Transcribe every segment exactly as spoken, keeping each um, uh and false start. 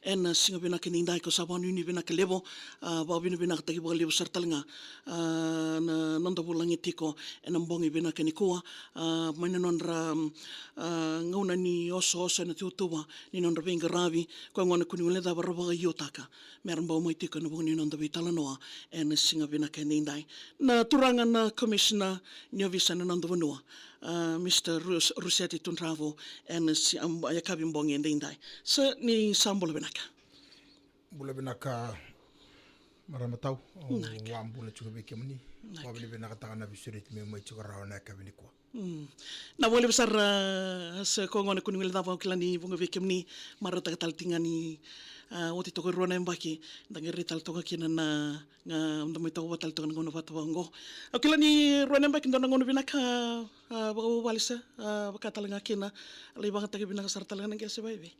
ena siga vinaka ni dai, ko sa vakanuinui vinaka levu, a, vakavinavinakataki vakalevu sara tale ga, a, na noda vulagi tiko ena bogi vinaka nikua, a, mai na nodra, a, gauna ni osooso ena tuvatuva ni nodra veiqaravi, ko gona kua ni guilecava ra vakaiutaka me ra bau mai tiko ena vuku ni noda veitalanoa ena siga vinaka e daidai. Na turaga na Commissioner ni ovisa ena noda vanua, a, Mister Rus-, Ruseti Tudravu, ena si-, am-, yakavi bogi e daidai. Sa ni sa bula vinaka. Bula vinaka, marama tau. Au a bula tiko vei kemuni. Vakavinavinakataka na veisureti me mai tiko rawa na yakavi nikua. Mm. Na voli visa ra se ko gona kua ni guilecava, au kila ni vuqa vei kemuni marautaka tale tiko ga ni, a, oti toka e rua na yabaki, da qai rai tale toka kina na, ga, da mai toka tale toka na gauna vata vaqo. Au kila ni rua na yabaki dua na gauna vinaka, a, vakavuvale se, a, vaka tale ga kina, lai vakayagataki vinaka sara tale ga na qase vaive.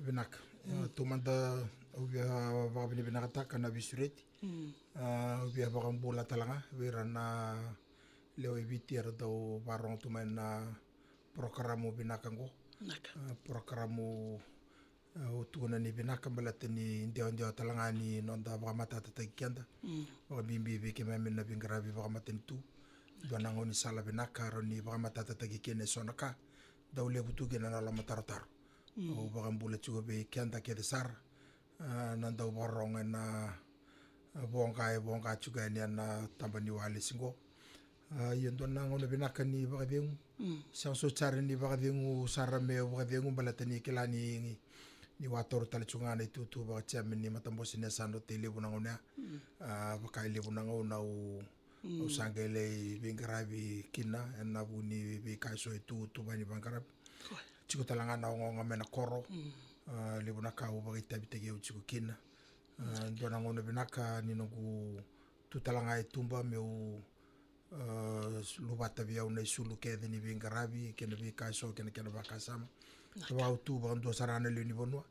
Vinaka. Mm. A, taumada au via vakavinavinakataka na veisureti. Mm. A, au via vakabula tale ga vei ira na lewe i Viti era dau vakarogo tu mai na porokaramu vinaka qo. Vinaka. A, porokaramu, a, au tukuna ni vinaka baleta ni dewadewa tale ga ni noda vakamatatataki keda. Mm. Vakabibi vei keimami na veiqaravi vakamatanitu. Dua na gaunisala vinaka rawa ni vakamatatataki kina eso na ka. Dau levu tu kina na lomatarotaro. Mm. Au vakabula tiko vei keda kece sara, a, na dau vakarogo ena, a, voqa e voqa tiko yani ena taba ni walesi qo. A, ia dua na gauna vinaka ni vakacegu. Mm. Sega soti sara ni vakacegu sara meu vakacegu baleta ni kila ni, ni, ni vakatoro tale tiko ga na itutu vaka-chairman ni matabose ni yasana oti e levu na gauna ya. Mm. A, vaka e levu na gauna au Mm. Au sa qai lai veiqaravi kina ena vuku ni veika eso e tu, tuvai ni veiqaravi. Tiko tale ga na ogaoga mai na koro. Mm. A, levu na ka au vakaitavitaki au tiko kina. A, dua na gauna vinaka ni noqu tu tale ga e tuba meu, a, luvata vei au na isulu kece ni veiqaravi kei na veika eso kei na kena vakasama. Vinaka. Au tu vakadua sara na lewe ni vanua.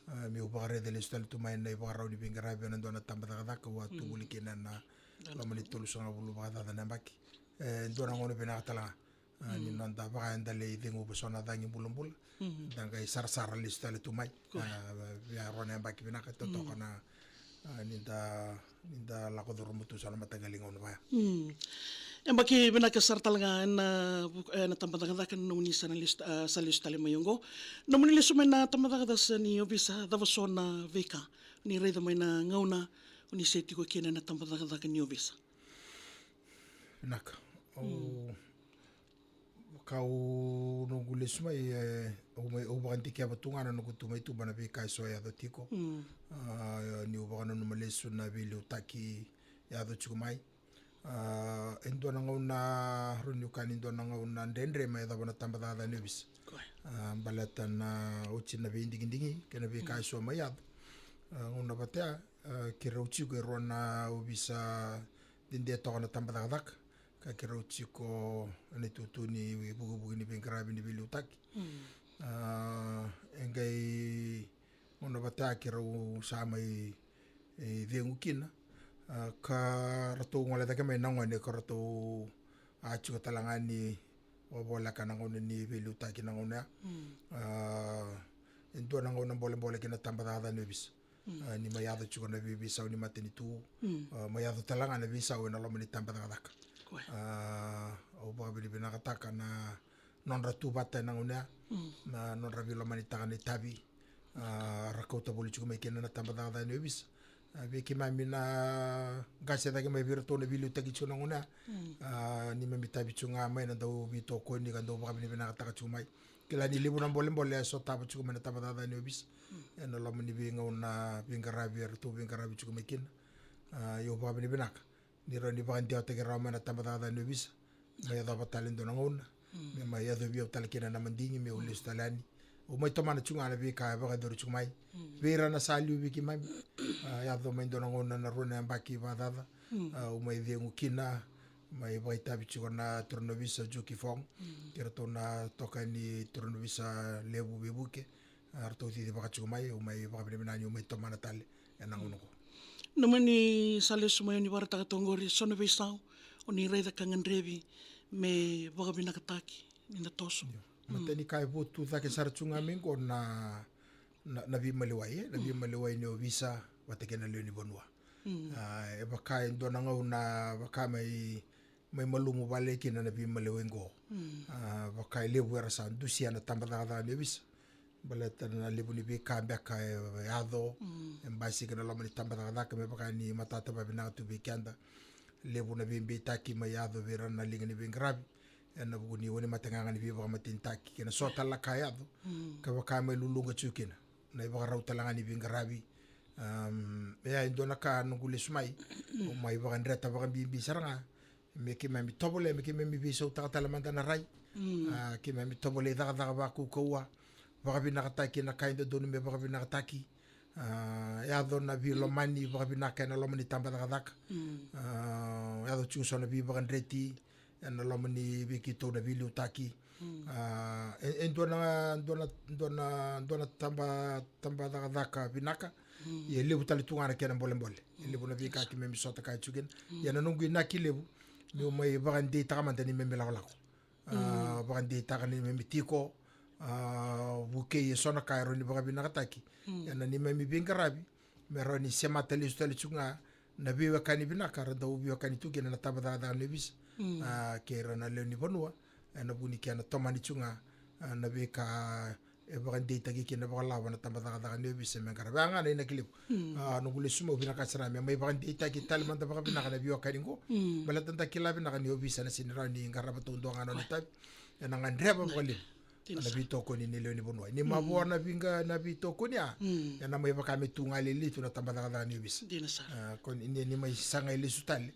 A, meu vakaraica lesu tale tu mai na ivakarau ni veiqaravi ena dua na tabacakacaka au a tu voli kina ena loma ni tolusagavulu vakacaca na yabaki. E dua na gauna vinaka tale ga. A, ni noda vaka eda lai cegu vaso na cagi bulabula. Da qai sarasara lesu tale tu mai. A, via rua na yabaki vinaka totoka na, a, ni da ni da lako curuma tu sa na mataqali gauna vaya. Mm. Yabaki vinaka sara tale ga ena, ena tabacakacaka na nomuni sa na lesu, a, sa lesu tale mai oqo. Nomuni lesu mai na tabacakacaka ni ovisa, cava so na veika ni raica mai na gauna oni se tiko kina ena tabacakacaka ni ovisa? Vinaka. Au Kau noqu lesu mai, e, au mai, au vakadikeva tu ga na noqu tu mai tuba na veika eso e yaco tiko. Mm. A, niu vakananuma lesu na veiliutaki e yaco tiko mai. A, e dua na gauna, rawa niu kaya ni dua na gauna dredre mai yacova na tabacakacaka ni ovisa. Koya. A, baleta na oti na veidigidigi kei na veika eso mai yaco. A, gauna vata ya, a, keirau tiko e rua na ovisa dede toka na tabacakacaka. Ka keirau tiko ena itutu ni vukivuki ni veiqaravi ni veiliutaki. Mm. A, e qai gauna vata ya keirau sa mai, e, cegu kina. A, ka ratou gole cake mai na gone ka ratou a tiko tale ga ni vakavoleka na gauna ni veiliutaki na gauna ya. Mm. A, e dua na gauna bolebole kina tabacakacaka ni ovisa. Mm. A, ni mai yaco tiko na veiveisau ni matanitu. Mm. A, mai yaco tale ga na veisau ena loma ni tabacakacaka. Koya. A, au vakavinavinakataka na nodra tu vata ena gauna ya. Mm. Na nodra veilomanitaka na itavi. A, ra kauta voli tiko mai kina na tabacakacaka ni ovisa. A, vei keimami na qase cake mai vei iratou na veiliutaki tiko na gauna ya. Mm. A, neimami itavi tiko ga mai na dau veitokoni ka dau vakavinavinakataka tiko mai. Kila ni levu na bolebole e sotava tiko mai na tabacakacaka ni ovisa. Mm. Ena loma ni veigauna veiqaravi eratou veiqaravi tiko mai kina. A, io vakavinavinaka ni rawa ni vakadewataki rawa mai na tabacakacaka ni ovisa. Mai yacova tale e dua na gauna. Mm. Me mai yacovi au tale kina na madigi meu lesu tale yani. Au mai tomana tiko ga na veika e vakayacori tiko mai. Mm. Vei ira na sa liu vei keimami. A, yaco mai dua na gauna na rua na yabaki vakacaca. Mm. A, au mai cegu kina, mai vakaitavi tiko na turanovisa Juki Fong. Mm. Kei ratou na toka ni turanovisa levu veivuke. A, ratou cici vaka tiko mai, au mai vakavinavinaka niu mai tomana tale ena gauna qo. Nomuni sa lesu mai oni vakaraitaka toka qori, so na veisau oni raica ka gadrevi me vakavinakataki ni da toso. Io. Mm. Matai ni ka e votu cake sara tu ga mai qo na na, na veimaliwai, e? Na veimaliwai ni ovisa vata kei na lewe ni vanua. A, e vaka e dua na gauna vaka mai, mai malumu vale kina na veimaliwai qo. A, vaka e levu era sa dusia na tabacakacaka ni ovisa. Baleta na levu ni veika beka e, e yaco, e basika na loma ni tabacakacaka me vaka ni matata vavinaka tu vei keda. Levu na veibeitaki mai yaco vei ira na liga ni veiqaravi. Ena vuku ni wainimate gaga ni veivakamatenitaki kei na so tale na ka e yaco. Ka vaka mai luluqa tiko kina na ivakarau tale ga ni veiqaravi. Am, e a e dua na ka noqu lesu mai, au mai vakadreta vakabibi sara ga. Me keimami tovolea, me keimami veisautaka tale mada na rai. A, keimami tovolei cakacaka vakaukauwa, vakavinakataki na ka e dodonu me vakavinakataki. A, yaco na veilomani vakavinaka ena loma ni tabacakacaka. A, yaco tiko so na veivakadreti ena loma ni vei keitou na veiliutaki. A, e, e dua na, dua na, dua na, dua na taba, tabacakacaka vinaka. Ia e levu tale tu ga na kena bolebole. E levu na veika keimami sota kaya tiko kina. Ia na noqu inaki levu, meu mai vakadeitaka mada ni memi lakolako. A, vakadeitaka ni memi tiko, a, vukei e so na ka e rawa ni vakavinakataki. Ena ni memi veiqaravi, me rawa ni semata lesu tale tiko ga na veiwekani vinaka ra dau veiwekani tu kina na tabacakacaka ni ovisa. A, kei ira na lewe ni vanua, ena vuku ni kena tomani tiko ga, a, na veika e vakadeitaki kina vakalawa na tabacakacaka ni ovisa me qaravi. A, ga na inaki levu. A, noqu lesu mai, au vinaka sara me mai vakadeitaki tale mada vakavinaka na veiwekani qo. Baleta da kila vinaka ni ovisa na sega ni rawa ni qarava taudua ga nona itavi. Ena gadreva vakalevu na veitokoni ni lewe ni vanua. Ni mavoa na veiqa, na veitokoni, a, ena mai vaka me tu ga lelei tu na tabacakacaka ni ovisa. Dina sara. A, ko ni, ni, ni mai sagai lesu tale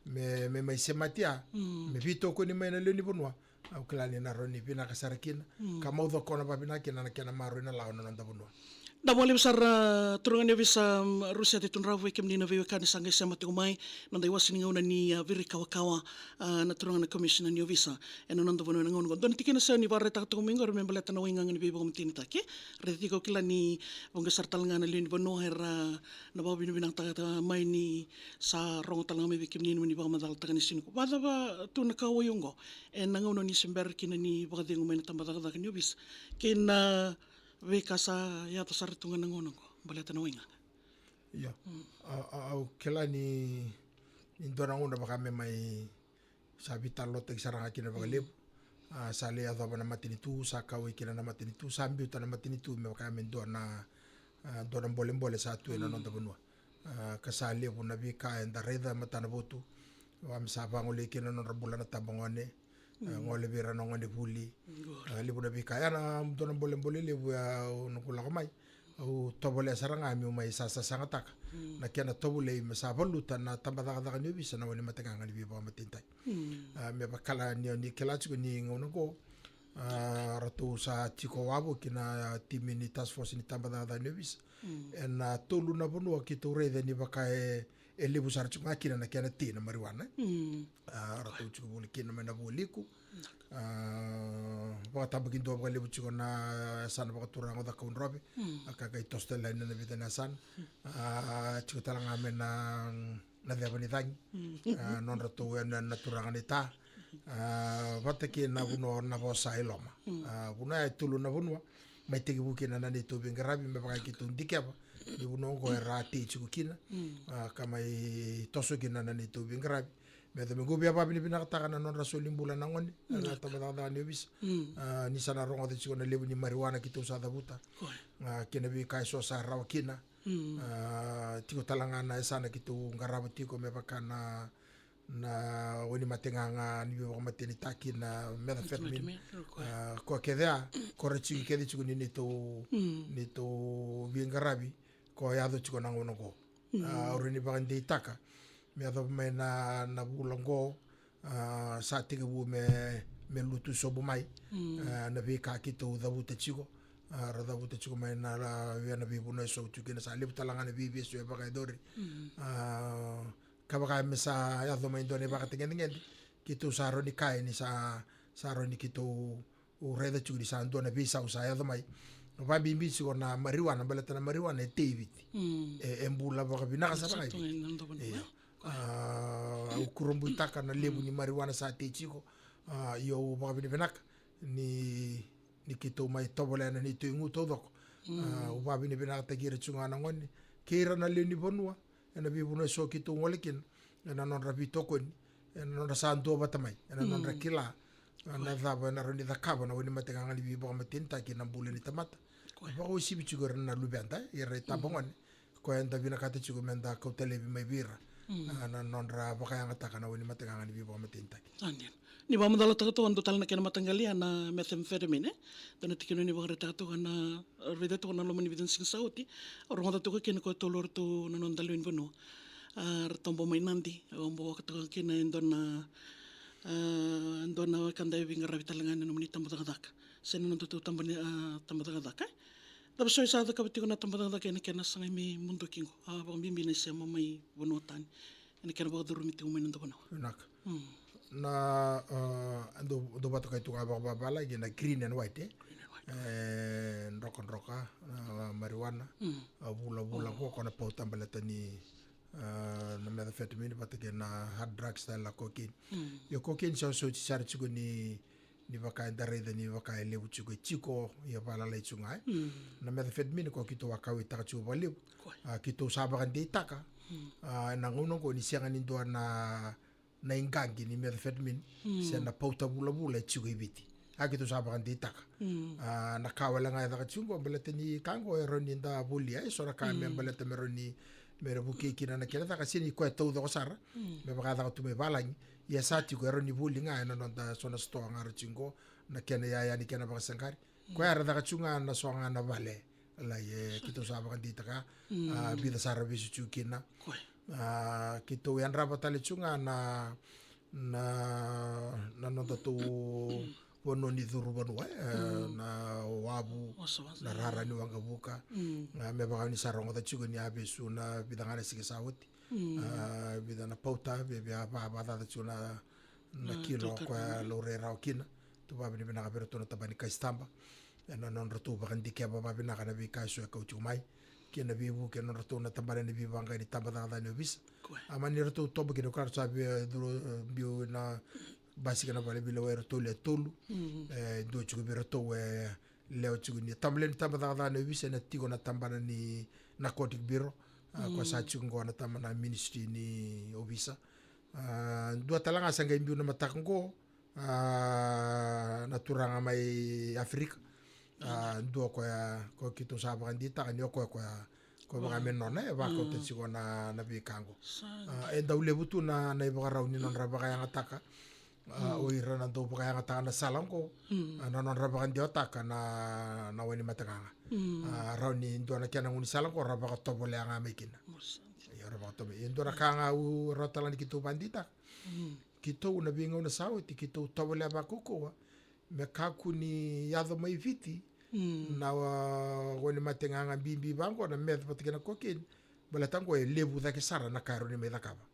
me, me mai semati, a, me veitokoni mai na lewe ni vanua. Au kila ni na rawa ni vinaka sara kina, ka maucokona vakavinaka kina na kena maroroi na lawa na noda vanua. Vinaka vakalevu sara, a, turaga ni ovisa, m, Rusiate Tudravu, vei kemuni na veiwekani sa qai sema tiko mai, noda iwase ni gauna ni, a, virikawakawa, a, na turaga na komisina ni ovisa ena noda vanua ena gauna qo. Dua na tikina sa ni vakaraitaka toka mai qori me baleta na waigaga ni veivakamatenitaki. Raica tiko, au kila ni vuqa sara tale ga na lewe ni vanua era na vakavinavinakataka mai ni sa rogo tale ga mai vei kemuni ni vakamacalataka ni siga nikua. Vakacava tu na kauwai oqo ena gauna ni se bera kina ni vakacegu mai na tabacakacaka ni ovisa kei na veika sa yaco sara tu ga na gauna oqo baleta na waigaga? Io. A, a, au kila ni, ni dua na gauna vaka me mai sa veitalanoataki sara ga kina vakalevu. A, sa lai yacova na matanitu, sa kauwai kina na matanitu, sa biuta na matanitu me vaka me dua na, a, dua na bolebole sa tu ena noda vanua. A, ka sa levu na veika eda raica e matanavotu. Vaka me sa vagolei kina na nodra bula na tabagone. A, gole vei ira na gone vuli. A, levu na veika ya na dua na bolebole levu ya au noqu lako mai. Au tovolea sara ga meu mai sa sasagataka na kena tovolei me sa valuta na tabacakacaka ni ovisa na wainimate gaga ni veivakamatenitaki. A, me vakala ni, ni kila tiko ni gauna oqo, a, ratou sa tiko wavoki na timi ni task force ni tabacakacaka ni ovisa. Ena tolu na vanua keitou raica ni vaka e, e levu sara tiko ga kina na kena tei na marijuana. A, ratou tiko voli kina mai na Vualiku. A, vakatabakidua vakalevu tiko na yasana vakaturaga o Cakaudrove. A, ka qai toso tale yani na vica na yasana. A, tiko tale ga mai na, na ceva ni cagi. A, nodratou na, na turaga na ita. A, vata kei na vanua na vosa i loma. A, vanua ya e tolu na vanua mai tekivu kina na neitou veiqaravi me vaka keitou dikeva ni vanua oqo era tei tiko kina. A, ka mai toso kina na neitou veiqaravi. Me yaco me qu via vakavinavinakataka na nodra soli bula na gone, na tabacakacaka ni ovisa. A, ni sa na rogoca tiko na levu ni marijuana keitou sa cavuta. A, kei na veika eso sa rawa kina. A, tiko tale ga na yasana keitou qarava tiko me vaka na, na wainimate gaga ni veivakamatenitaki na methamphetamine. A, ko kece ya, ko ra tiko kece tiko ni neitou, neitou veiqaravi ko yaco tiko na gauna oqo. A, au rawa ni vakadeitaka me yacova mai na, na vula oqo, a, sa tekivu me, me lutu sobu mai. A, na veika keitou cavuta tiko, a, ra cavuta tiko mai na la, vei na veivanua e sau tiko kina, sa levu tale ga na veivesu e vakayacori. A, ka vaka me sa yaco mai dua na ivakatagedegede, keitou sa rawa ni kaya ni sa, sa rawa ni keitou raica tiko ni sa dua na veisau sa yaco mai. Vakabibi tiko na marijuana, baleta na marijuana e tei Viti. E, e bula vakavinaka sara ga i Viti. Io. A, au kurabuitaka na levu ni marijuana sa tei tiko. A, io, au vakavinavinaka ni, ni keitou mai tovolea na neitou igu taucoko. Mm. A, au vakavinavinakataki ira tiko ga na gone kei ira na lewe ni vanua ena veivanua eso keitou gole kina, ena nodra veitokoni, ena nodra sa duavata mai, ena nodra kila na cava ena rawa ni cakava na wainimate gaga ni veivakamatenitaki ena bula ni tamata. Koya. Vakauasivi tiko ira na luveda, ira itabagone, koya eda vinakata tiko meda kauta laivi mai vei ira, a, na nodra vakayagataka na wainimate gaga ni veivakamatenitaki. Sa dina. Ni vakamacalataka toka dua tale na kena mataqali ya na methamphetamine, e? Dua na tikina ni vakaraitaka toka na, raica toka na loma ni vica na siga sa oti, au rogoca toka kina ko e tolu o ratou na noda lewe ni vanua. A, ratou bau mai Nadi, au bau vakatoka kina e dua na, a, dua na wekada e veiqaravi tale ga ena nomuni tabacakacaka. Se na nodatou taba ni, a, tabacakacaka, e? Cava so e sa cakava tiko na tabacakacaka ena kena sagai me muduki qo? A, vakabibi na isema mai vanua tani ena kena vakacurumi tiko mai noda vanua. Vinaka. Mm. Na, a, dou, dou vakatokai tu ga vakavavalagi na green and white, e? Green and white. E, drokadroka, na marijuana, mm, a, vulavula, oh, ko, ko na pauta baleta ni, a, na methamphetamine vata kei na hard drugs tale na cocaine. Mm. Io, cocaine sa oti sara tiko ni ni vaka eda raica ni vaka e levu tiko, e tiko, ia valalai tiko ga, e. Mm. Na methamphetamine ko keitou a kauwaitaka tiko vakalevu. Koya. A, keitou sa vakadeitaka. Mm. A, ena gauna oqo ni sega ni dua na, na iqaqi ni methamphetamine, mm, se na pauta vulavula e tiko i Viti. A, keitou sa vakadeitaka. Mm. A, na ka wale ga e caka tiko oqo, baleta ni ka oqo e rawa ni da volia, e so na ka me, mm, baleta me rawa ni, me ra vukei kina na kena caka, se ni koya taucoko sara, mm, me vaka e caka tu mai valagi. Ia sa tiko e rawa ni voli ga ena noda so na sitoa ga ra tiko qo, na kena iyaya ni kena vakasaqari. Mm. Koya era caka tiko ga na so ga na vale. Lai, e, keitou sa vakadeitaka, mm, a, vica sara vesu tiko kina. Koya. A, keitou yadrava tale tiko ga na, na, na nodatou vanua ni curu vanua, e, mm, na Wavu, Wasawasa, na rara ni waqavuka. Mm. A, me vaka ni sa rogoca tiko ni a vesu na vica ga na siga sa oti. Mm. A, vica na pauta, via, via va, vakacaca tiko na, na, mm, kilo, total, koya, mm, laurai rawa kina. Tou vakavinavinaka vei iratou na tabana ni kasitaba ena nodratou vakadikeva vakavinaka na veika eso e kau tiko mai, kei na veivuke e nodratou na tabana ni veivaqaqai ni tabacakacaka ni ovisa. Koya. A, mani ratou toba kina, koya ratou sa via curu, e, biu na basika na vale veilewai, iratou le tolu. Mm. E, dua tiko vei iratou e lewe tiko ni tabalevu ni tabacakacaka ni ovisa, ena tiko na tabana ni Narcotic Bureau. A, koya sa tiko qo na tabana ministry ni ovisa. A, dua tale ga sa qai biu na mataka qo, a, na turaga mai Afrika. A, dua koya, koya keitou sa vakadeitaka ni o koya, koya, koya vaka me nona, e vakauta tiko na, na veika qo. A, e dau levu tu na, na ivakarau ni nodra vakayagataka. A, o ira na dau vakayagataka na sala oqo, a, na nodra vakadewataka na, na wainimate gaga. A, rawa ni dua na kena gaunisala oqo ra vakatovolea ga mai kina. Io, ra vakatovolea. Ia dua na ka ga au rawa tale ga ni keitou vakadeitaka. Keitou na veigauna sa oti, keitou tovolea vakaukauwa me kakua ni yaco mai Viti na, a, wainimate gaga bibi vaqo, na meth vata kei na cocaine. Baleta qo e levu cake sara na ka e rawa ni mai cakava.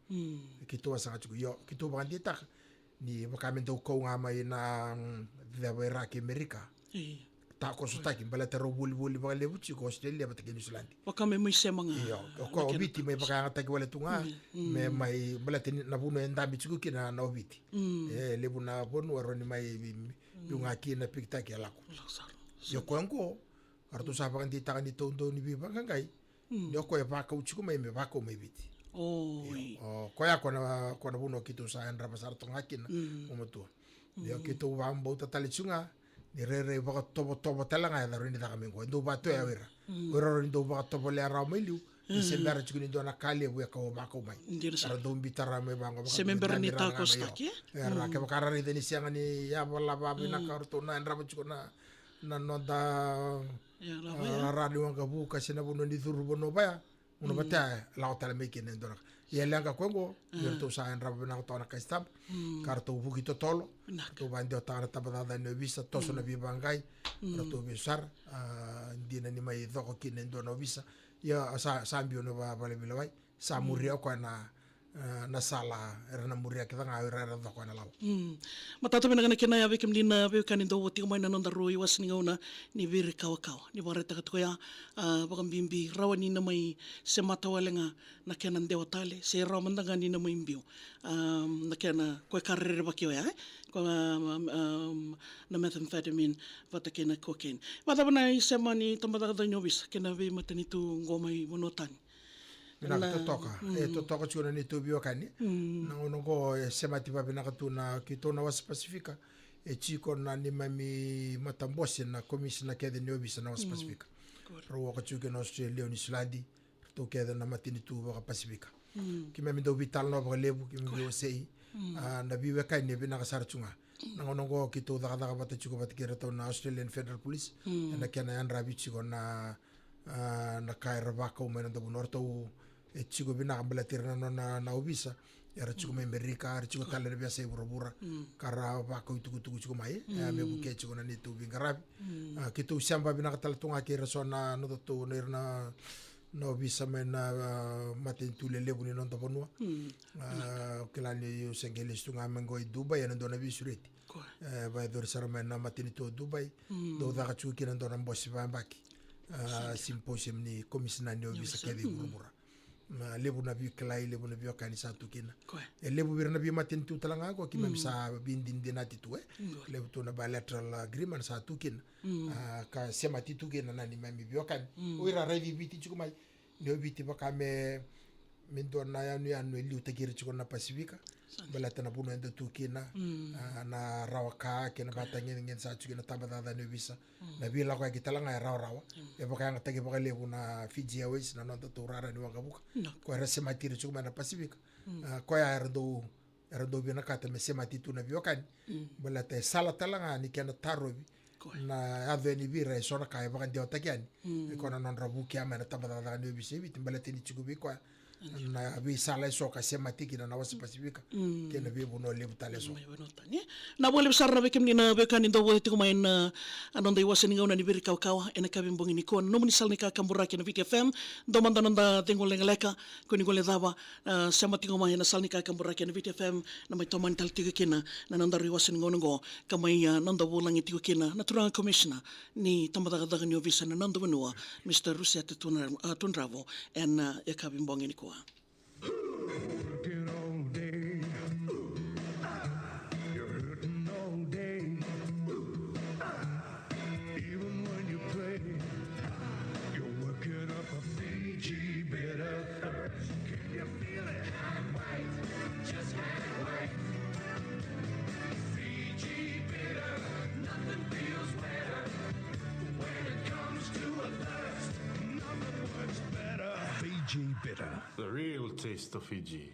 Keitou a saga tiko, io, keitou vakadeitaka ni vaka me dau kau ga mai na, mm, ceva i ra kei Merika. Io. Takosotaki, baleta rau volivoli vakalevu tiko Australia vata kei Niusiladi. Vaka me mai sema ga. Io, o koya o Viti mai vakayagataki wale tu ga, me mai, baleta ni na vanua e dabe tiko kina na o Viti. E levu na vanua e rawa ni mai, mai, biu ga kina, pikitaki, e lako. Lako sara. Io, koya qo, a ratou sa vakadeitaka ni taudau ni veivaqaqai. Ni o koya e vakau tiko mai, me vakau mai Viti. O, io. O koya ko na, ko na vanua keitou sa yadrava sara toka ga kina, o matua. Io, keitou vakabauta tale tiko ga ni rairai vakatovotovo tale ga e rawa ni caka mai qo. E dau vakatoya o ira. O ira rawa ni dau vakatovolea rawa mai liu. Ni se bera tiko ni dua na ka levu e kau vakau mai. Dina sara. Era dau biuta rawa mai vaqo, se me bera ni takosotaki, e? Era, kevaka ra raica ni sega ni yavala vakavinaka o ratou na yadrava tiko na na noda, ia, a, rara ni waqavuka se na vanua ni curu vanua vaya. Gauna vata ya e lako tale mai kina e dua na ka. Ia leqa koya qo, ni ratou sa yadrava vinaka toka na kasitaba, ka ratou vuki totolo, ratou vakadewataka na tabacakacaka ni ovisa, toso na veivaqaqai, ratou vesu sara, a, dina ni mai coko kina e dua na ovisa. Ia sa, sa biu na va, vale veilewai, sa muria o koya na, e, na sala era na muria kece ga o ira era coko ena lawa. Mm. Matata vinaka na kena ya vei kemuni na veiwekani dou tiko mai na noda rua iwase ni gauna ni viri kawakawa. Ni vakaraitaka tiko ya, a, vakabibi rawa ni na mai semata wale ga na kena dewa tale, se rawa mada ga ni na mai biu. A, na kena koya ka rerevaki oya, e? Ko, a, a, na methamphetamine vata kei na cocaine. Vakacava na isema ni tabacakacaka ni ovisa kei na veimatanitu qo mai vanua tani? Vinaka, na totoka. Mm. E totoka tiko na neitou veiwekani. Mm. Na gauna oqo e semati vavinaka tu na keitou na wasa Pasifika. E tiko na neimami matabose na komisina kece ni ovisa na wasa Pasifika. Rau oka tiko kina Australia, Niusiladi, ratou kece na matanitu vaka-Pasifika. Mm. Keimami dau veitalanoa vakalevu, keimami veiwasei. Mm. A, na veiwekani e vinaka sara tu ga. Na gauna oqo keitou cakacaka vata tiko vata kei ratou na Australian Federal Police. Mm. Ena kena yadravi tiko na, a, na ka era vakau mai na noda vanua, ratou e tiko vinaka baleta ira na nona na ovisa. Era tiko mai Amerika, era tiko tale na veiyasai vuravura. Mm. Ka ra vakau itukutuku tiko mai, e, me vukea tiko na neitou veiqaravi. Mm. A, keitou sema vinaka tale tu ga kei ira so na nodatou, na ira na na ovisa mai na, a, matanitu lelevu ni noda vanua. Mm. A, o kila ni au se qai lesu tu ga mai qo i Dubai ena dua na veisureti. Koya. E, vakayacori sara mai na matanitu o Dubai. Mm. Dau caka tiko kina dua na bose vayabaki. A, symposium ni komisina ni ovisa kece i vuravura. Na levu na veikilai, levu na veiwekani sa tu kina. Koya. E levu vei ira na veimatanitu tale ga qo keimami sa veidinadinati tu, e. Levu tu na bilateral agreement sa tu kina. Mm. A, ka semati tu kina na neimami veiwekani. Mm. O ira raici Viti tiko mai. Ni o Viti vaka me, me dua na yanuyanu e liutaki ira tiko na Pasifika. Baleta na vanua eda tu kina. Mm. A, na rawa ka kei na vakatagedegede sa tiko kina tabacakacaka ni ovisa. Mm. Na veilakoyaki tale ga e rawarawa. Mm. E vakayagataki vakalevu na Fiji Airways, na nodatou rara ni waqavuka. Ko era semati ira tiko mai na Pasifika. Mm. A, koya era dau era dau vinakata me semati tu na veiwekani. Mm. Baleta e sala tale ga ni kena tarovi na yaco yani vei ira e so na ka e vakadewataki yani. Mm. E koya na nodra vukea mai na tabacakacaka ni ovisa e Viti, baleta ni tiko vei koya na veisala e so ka semati kina na wasa Pasifika kei na veivanua levu tale e so. Na vakalevu sara na vei kemuni na veiwekani dau voli tiko mai na, a, noda iwase ni gauna ni viri kawakawa ena yakavi bogi nikua, na nomuni sala ni kakaburaki na Viti F M. Dua mada noda cegu lekaleka, ko ni gole cava, a, sema tiko mai ena sala ni kakaburaki ena Viti F M, na mai tomani tale tiko kina na noda rui wasa ni gauna oqo, ka mai, a, noda vulagi tiko kina na turaga komisina ni tabacakacaka ni ovisa na noda vanua, Mister Ruseta Tuna-, a, Tudravo, ena, a, yakavi bogi nikua. Working all day. You're hurting all day. Even when you play, you're working up a Fiji bitter thirst. Can you feel it? Can't wait, just can't wait. Fiji bitter, nothing feels better. When it comes to a thirst, nothing works better. Fiji bitter. The real taste of Fiji.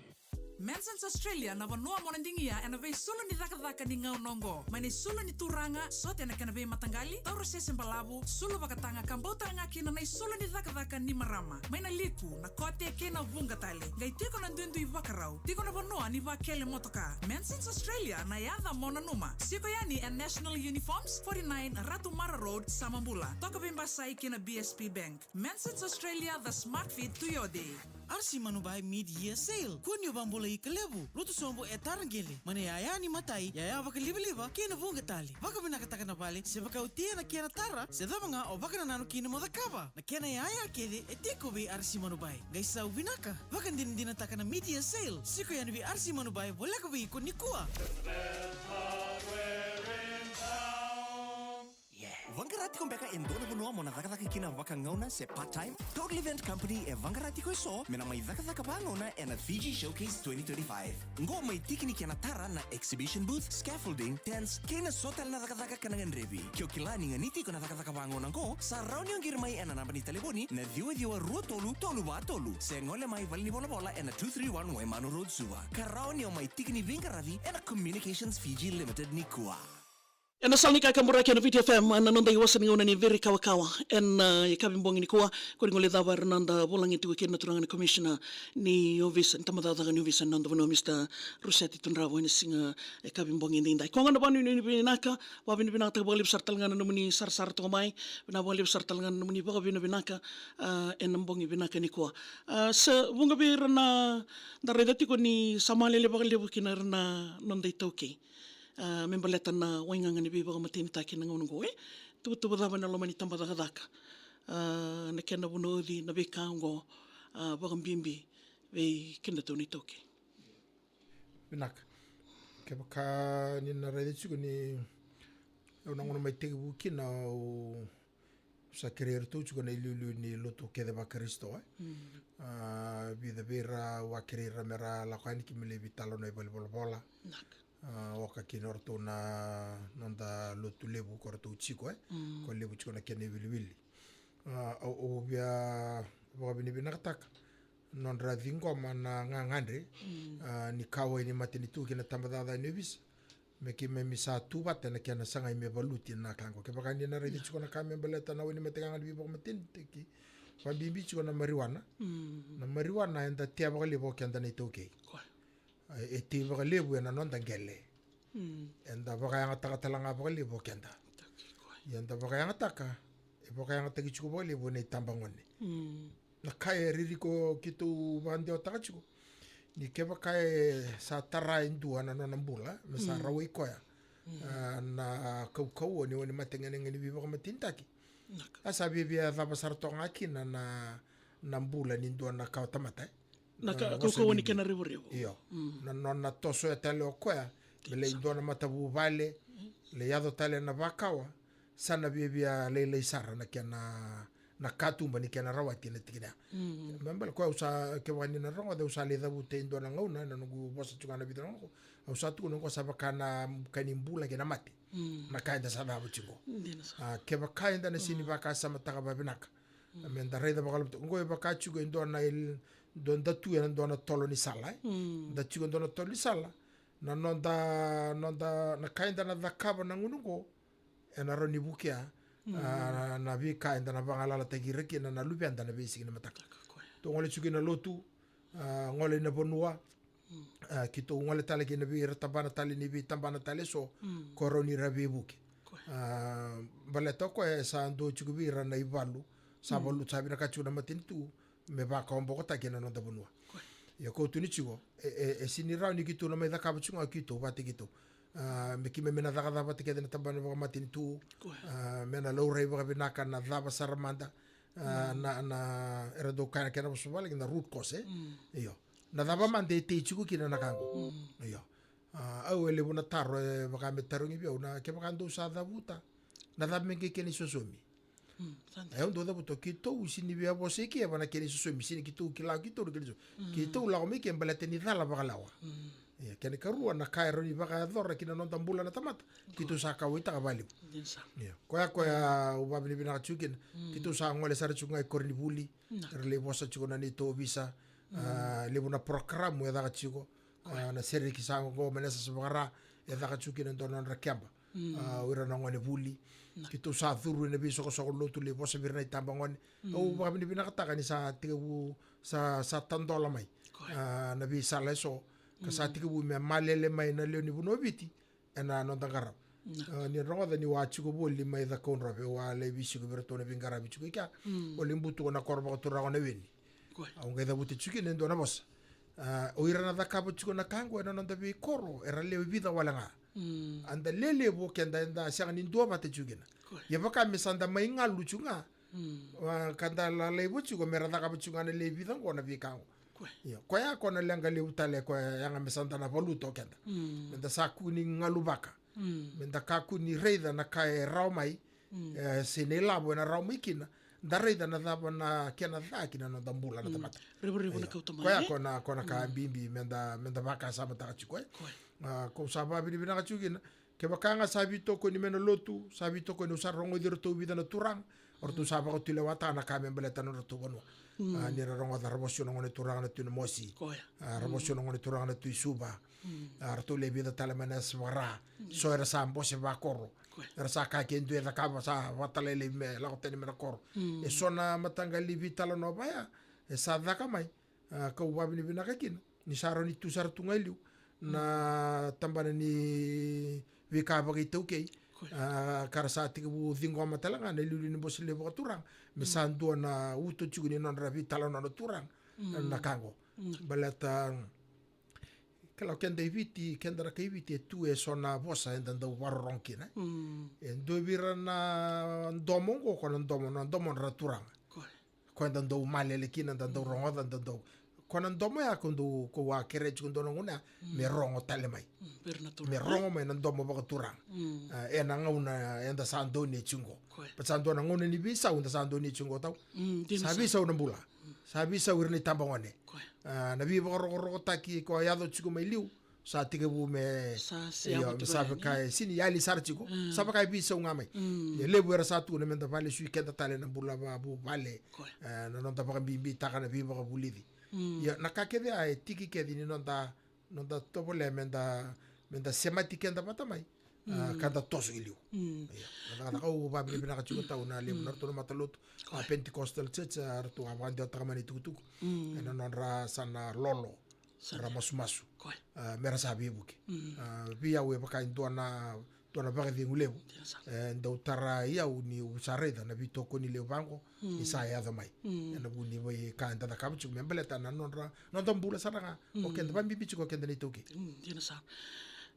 Manson's Australia, na vanua mo na digia ena veisulu ni cakacaka ni gauna oqo. Mai na isulu ni turaga, sote ena kena veimataqali, taura sese balavu, sulu vakataga, ka bau tale ga kina na isulu ni cakacaka ni marama. Mai na liku, na kote kei na vuqa tale. Qai tiko na duidui vakarau, tiko na vanua ni vakele motoka. Manson's Australia, na yaca mo nanuma. Siko yani e National Uniforms, forty-nine Ratu Mara Road, Samabula. Toka veibasai kei na B S P Bank. Manson's Australia, the smart fit to your day. R C Manubai Mid-Year Sale. Kua ni o vakabulai ka levu. Lutu sobu e tara qele. Mai na yaya ni matai, yaya vakalivaliva, kei na vuqa tale. Vakavinakataka na vale, se vakaotia na kena tara, se cava ga o vakanananu kina mo cakava. Na kena yaya kece e tiko vei R C Manubai. Qai sau vinaka. Vakadinadinataka na Mid-Year Sale. Siko yani vei R C Manubai, voleka vei iko nikua. Vaqara tiko beka e dua na vanua mo na cakacaka kina vakagauna se part-time? Toggle Event Company e vaqara tiko eso me na mai cakacaka vagauna ena Fiji Showcase twenty twenty-five. Qo mai tiki ni kena tara na exhibition booth, scaffolding, tents, kei na so tale na cakacaka ka na gadrevi. Ke o kila ni ganiti iko na cakacaka vagauna qo, sa rawa ni o qiri mai ena naba ni talevoni na ciwa ciwa rua tolu tolu va tolu, se gole mai valenivolavola ena two three one Waimanu Road, Suva. Ka rawa ni o mai tiki ni veiqaravi ena Communications Fiji Limited nikua. Ena sala ni kakaburaki ena Viti F M, na noda iwasa ni gauna ni Viri Kawakawa. Ena, ah, yakavi bogi nikua, ko ni gole cava era noda vulagi tiko kina na turaga ni komisina ni ovisa, ni tabacakacaka ni ovisa ena noda vanua, Mister Ruseti Tudravo, ena siga yakavi bogi edaidai. Ko ga na vavinavinaka, vavinavinakataka vakalevu sara tale ga na nomuni sarasara toka mai, vinaka vakalevu sara tale ga na nomuni vakavinavinaka, ah, ena bogi vinaka nikua. Ah, sa vuqa vei ira na da raica tiko ni sa malele vakalevu kina ira na noda iTaukei. Ah, me baleta na waigaga ni veivakamatenitaki ena gauna oqo, e? Tuvatuva cava ena loma ni tabacakacaka? Ah, na kena vunauci na veika oqo, ah, vakabibi vei kedatou na iTaukei. Vinaka. Kevaka ni na raica tiko ni au na gauna mai tekivu kina, au sa kerei iratou tiko na iliuliu ni lotu kece vaKarisito, e? Mm. Ah, vica vei ira au a kerei ira me ra lako yani ki me lai veitalanoa i valenivolavola. Vinaka. Ah, oka kina o ratou na noda lotu levu ko ratou tiko, e? Mm. Ko levu tiko na kena iwiliwili. Ah, au, au via vakavinavinakataka nodra ciqoma na gagadre, mm, ah, ni kauwai ni matanitu kei na tabacakacaka ni ovisa. Me keimami sa tu vata ena kena sagai me valuti na ka oqo. Kevaka ni na raica tiko na ka me baleta na wainimate gaga ni veivakamatenitaki, vakabibi tiko na marijuana. Mm. Na marijuana eda tea vakalevu o keda na iTaukei. Koya. E, e tei vakalevu ena noda qele. Mm. Eda vakayagataka tale ga vakalevu o keda. Taki koya. Ia eda vakayagataka, e vakayagataki tiko vakalevu ena itabagone. Mm. Na ka e ririko keitou vakadewataka tiko ni kevaka e sa tara e dua na nona bula me sa, mm, rawai koya, mm, ah, na kaukauwa ni wainimate gaga ni veivakamatenitaki. Vinaka. A sa viavia cava sara toka ga kina na, na bula ni dua na kawatamata, e? Na ka-, ah, kaukauwa ni kena revurevu. Io. Mm. Na nona tosoya tale o koya me lai dua na matavuvale, lai yaco tale na vakawa, sa na viavia lailai sara na kena, na katuba ni kena rawati ena tikina ya. Mm. Me baleta koya au sa, kevaka ni na rogoca, au sa lai cavuta e dua na gauna ena noqu vosa tiko ga na vica na gauna oqo, au sa tukuna oqo sa vaka na ka ni bula kei na mate. Mm. Na ka eda sa cava tiko. Dina sara. Ah, kevaka eda na sega ni vakasamataka vavinaka, mm, me da raica vakalapataka. Oqo e vaka tiko e dua na il-, dua da tu ena dua na tolo ni sala, e? Mm. Da tiko e dua na tolo ni sala. Na noda, noda, na ka eda na cakava na gauna oqo ena rawa ni vukea, mm, ah, na, na veika eda na vagalalataki ira kina na luveda ena veisiga ni mataka. Taka koya. Tou gole tiko kina lotu, ah, gole ina vanua, mm, ah, keitou gole tale kina vei ira tabana tale ni veitabana tale eso, mm, ko rawa ni ra veivuke. Koya. Ah, baleta o koya e sa dua tiko vei ira na ivalu, sa, mm, valu, sa vinaka tiko na matanitu me vakawabokotaki ena noda vanua. Koya. Ia ko tukuna tiko, e, e, e sega ni rawa ni keitou na mai cakava tiko ga keitou vata keitou. Ah, me keimami na cakacaka vata kece na tabana vakamatanitu. Koya. Ah, me na laurai vakavinaka na cava sara mada. Ah, mm, na, na, era dau kaya na kena vosa vale, na root cause, e? Mm. Io. Na cava mada e tei tiko kina na ka oqo. Mm. Io. Ah, au e levu na taro e vaka me tarogi vei au na kevaka dou sa cavuta, na cava me qai kena isosomi. Mm, sa dina. E, au dau cavuta, keitou sega ni via vosa i ke ena kena isosomi, sega ni keitou kila keitou na kena isosomi. Mm. Keitou lako mai ke baleta ni cala vakalawa. Mm. Ia, kena ikarua, na ka e rawa ni vakayacora ki na noda bula na tamata, keitou sa kauwaitaka vakalevu. Dina sara. Ia, koya, koya au vakavinavinaka tiko kina. Mm. Keitou sa gole sara tiko ga i koronivuli. Vinaka. Era lai vosa tiko na neitou ovisa. Mm. Ah, levu na porokaramu e caka tiko. Koya. Ah, na sereki sa oqo mai na yasayasa vakara, e caka tiko kina e dua na nodra keba. Mm. Ah, o ira na gone vuli. Na. Keitou sa curu ena veisoqosoqo lotu lai vosa vei ira na itabagone. Mm. Au vakavinavinakataka ni sa tekivu, sa, sa tadola mai. Koya. Ah, na veisala eso. Ka sa, mm, tekivu me malele mai na lewe ni vanua o Viti ena noda qarava. Na. Ah, ni rogoca niu a tiko voli mai Cakaudrove, au a lai veisiko vei iratou na veiqaravi tiko i kea. Mm. O lai butuka na koro vakaturaga o Naweni. Koya. Au qai cavuta tiko kina e dua na vosa. Ah, o ira na cakava tiko na ka oqo ena noda veikoro era lewe vica wale ga. Mm. A da lelevu o keda, eda sega ni duavata tiko kina. Koya. Ia vaka me sa da mai galu tiko ga. Mm. Ah, ka da lalai vo tiko me ra cakava tiko ga na lewe vica oqo na veika oqo. Koya. Ia, koya ko na leqa levu tale, koya yaga me sa da na valuta o keda. Mm. Me da sa kua ni galuvaka. Mm. Me da kakua ni raica na ka e rawa mai, mm, e, se na ilavo ena rawa mai kina, da raica na cava na kena ca ki na noda bula na, mm, tamata. Revurevu na, ia, kauta mai, koya, e? Ko na, ko na ka, mm, bibi me da, me da vakasamataka tiko, e? Koya. Ah, ko sa vakavinavinaka tiko kina. Kevaka ga sa veitokoni mai na lotu, sa veitokoni, au sa rogoci iratou vica na turaga, o ratou, mm, sa vakatulewataka na ka me baleta na nodratou vanua. Mm. Ah, ni ra rogoca ra vosa na gone turaga na Tui Namosi. Koya. Ah, ra vosa, mm, na gone turaga na Tui Suva. Mm. Ah, ratou lewe vica tale mai na yasayasa vakara. Mm. So era sa bose vakoro. Era sa kaya ke dua e cakava sa vakatalai laivi me lako tani mai na koro. E so na mataqali veitalanoa vaya e sa caka mai, a, kau vavinavinaka kina ni sa rawa ni tu sara tu ga e liu na tabana ni veika vakaitaukei. A, ka ra sa tekivu ciqoma tale ga na iliuliu ni bose levu vakaturaga me sa dua na uto tiko ni nodra veitalanoa na turaga na ka oqo. Baleta kila o keda i Viti, keda na kai Viti e tu e so na vosa eda dau vakarorogo kina. E dua vei ira na domo oqo, ko na domo, na domo na turaga. Ko eda dau malele kina, da dau rogoca, da dau. Ko na domo ya ko dau, ko a kerea tiko dua na gauna ya me rogo tale mai. Me rogo mai na domo vakaturaga. A, ena gauna eda sa donuya tiko oqo. Baleta sa dua na gauna ni veisau eda sa donuya tiko oqo tau. Sa veisau na bula. Sa veisau ira na itabagone. A, na veivakarokorokotaki ko a yaco tiko mai liu sa tekivu me sa vaka e sini yali sara tiko, sa vaka e veisau ga mai. E levu era sa tukuna me da vakalesui keda tale na bula vakavuvale. E, na noda vakabibitaka na veivakavulici. Ia na ka kece a e tiki kece ni noda, noda tovolea me da, me da semati keda vata mai. A, ka da toso i liu. Ia na cakacaka au vavinavinaka tiko tau na levu na ratou na matalotu, a, Pentecostal Church, a, ratou a vakadewataka mai na itukutuku ena nodra sa na lolo, ra masumasu. A, me ra sa veivuke. A, vei au e vaka e dua na, dua na vakacegu levu e dau tara i au niu sa raica na veitokoni levu vaqo ni sa yaco mai ena vu ni veika eda cakava tiko me baleta na nodra, noda bula sara ga. O keda vakabibi tiko o keda na iTaukei. Dina sara.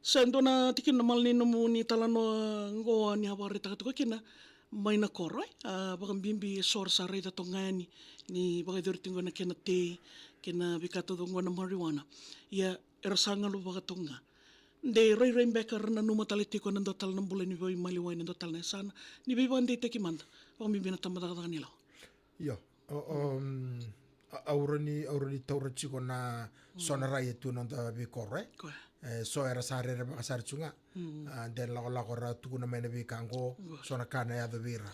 Sa dua na tikina na malaniu ni nomuni talanoa oqo ni a vakaraitaka tiko kina mai na koro, e, a, vakabibi e so era sa raica toka ga yani ni vakayacori tiko na kena tei kei na veika taucoko oqo na marijuana. Ia era sa galu vaka toka ga. De rairai beka ra nanuma tale tiko na dua tale na bula ni veimaliwai, na dua tale na yasana ni veivakadeitaki mada, vakabibi na tabacakacaka ni lawa. Io, o, o, mm, a, au rawa ni, au rawa ni taura tiko na so na rai e tu na noda veikoro, e. E so era sa rerevaka sara tiko ga. A, de lakolako ra tukuna mai na veika oqo, so na ka na yaco vei ira.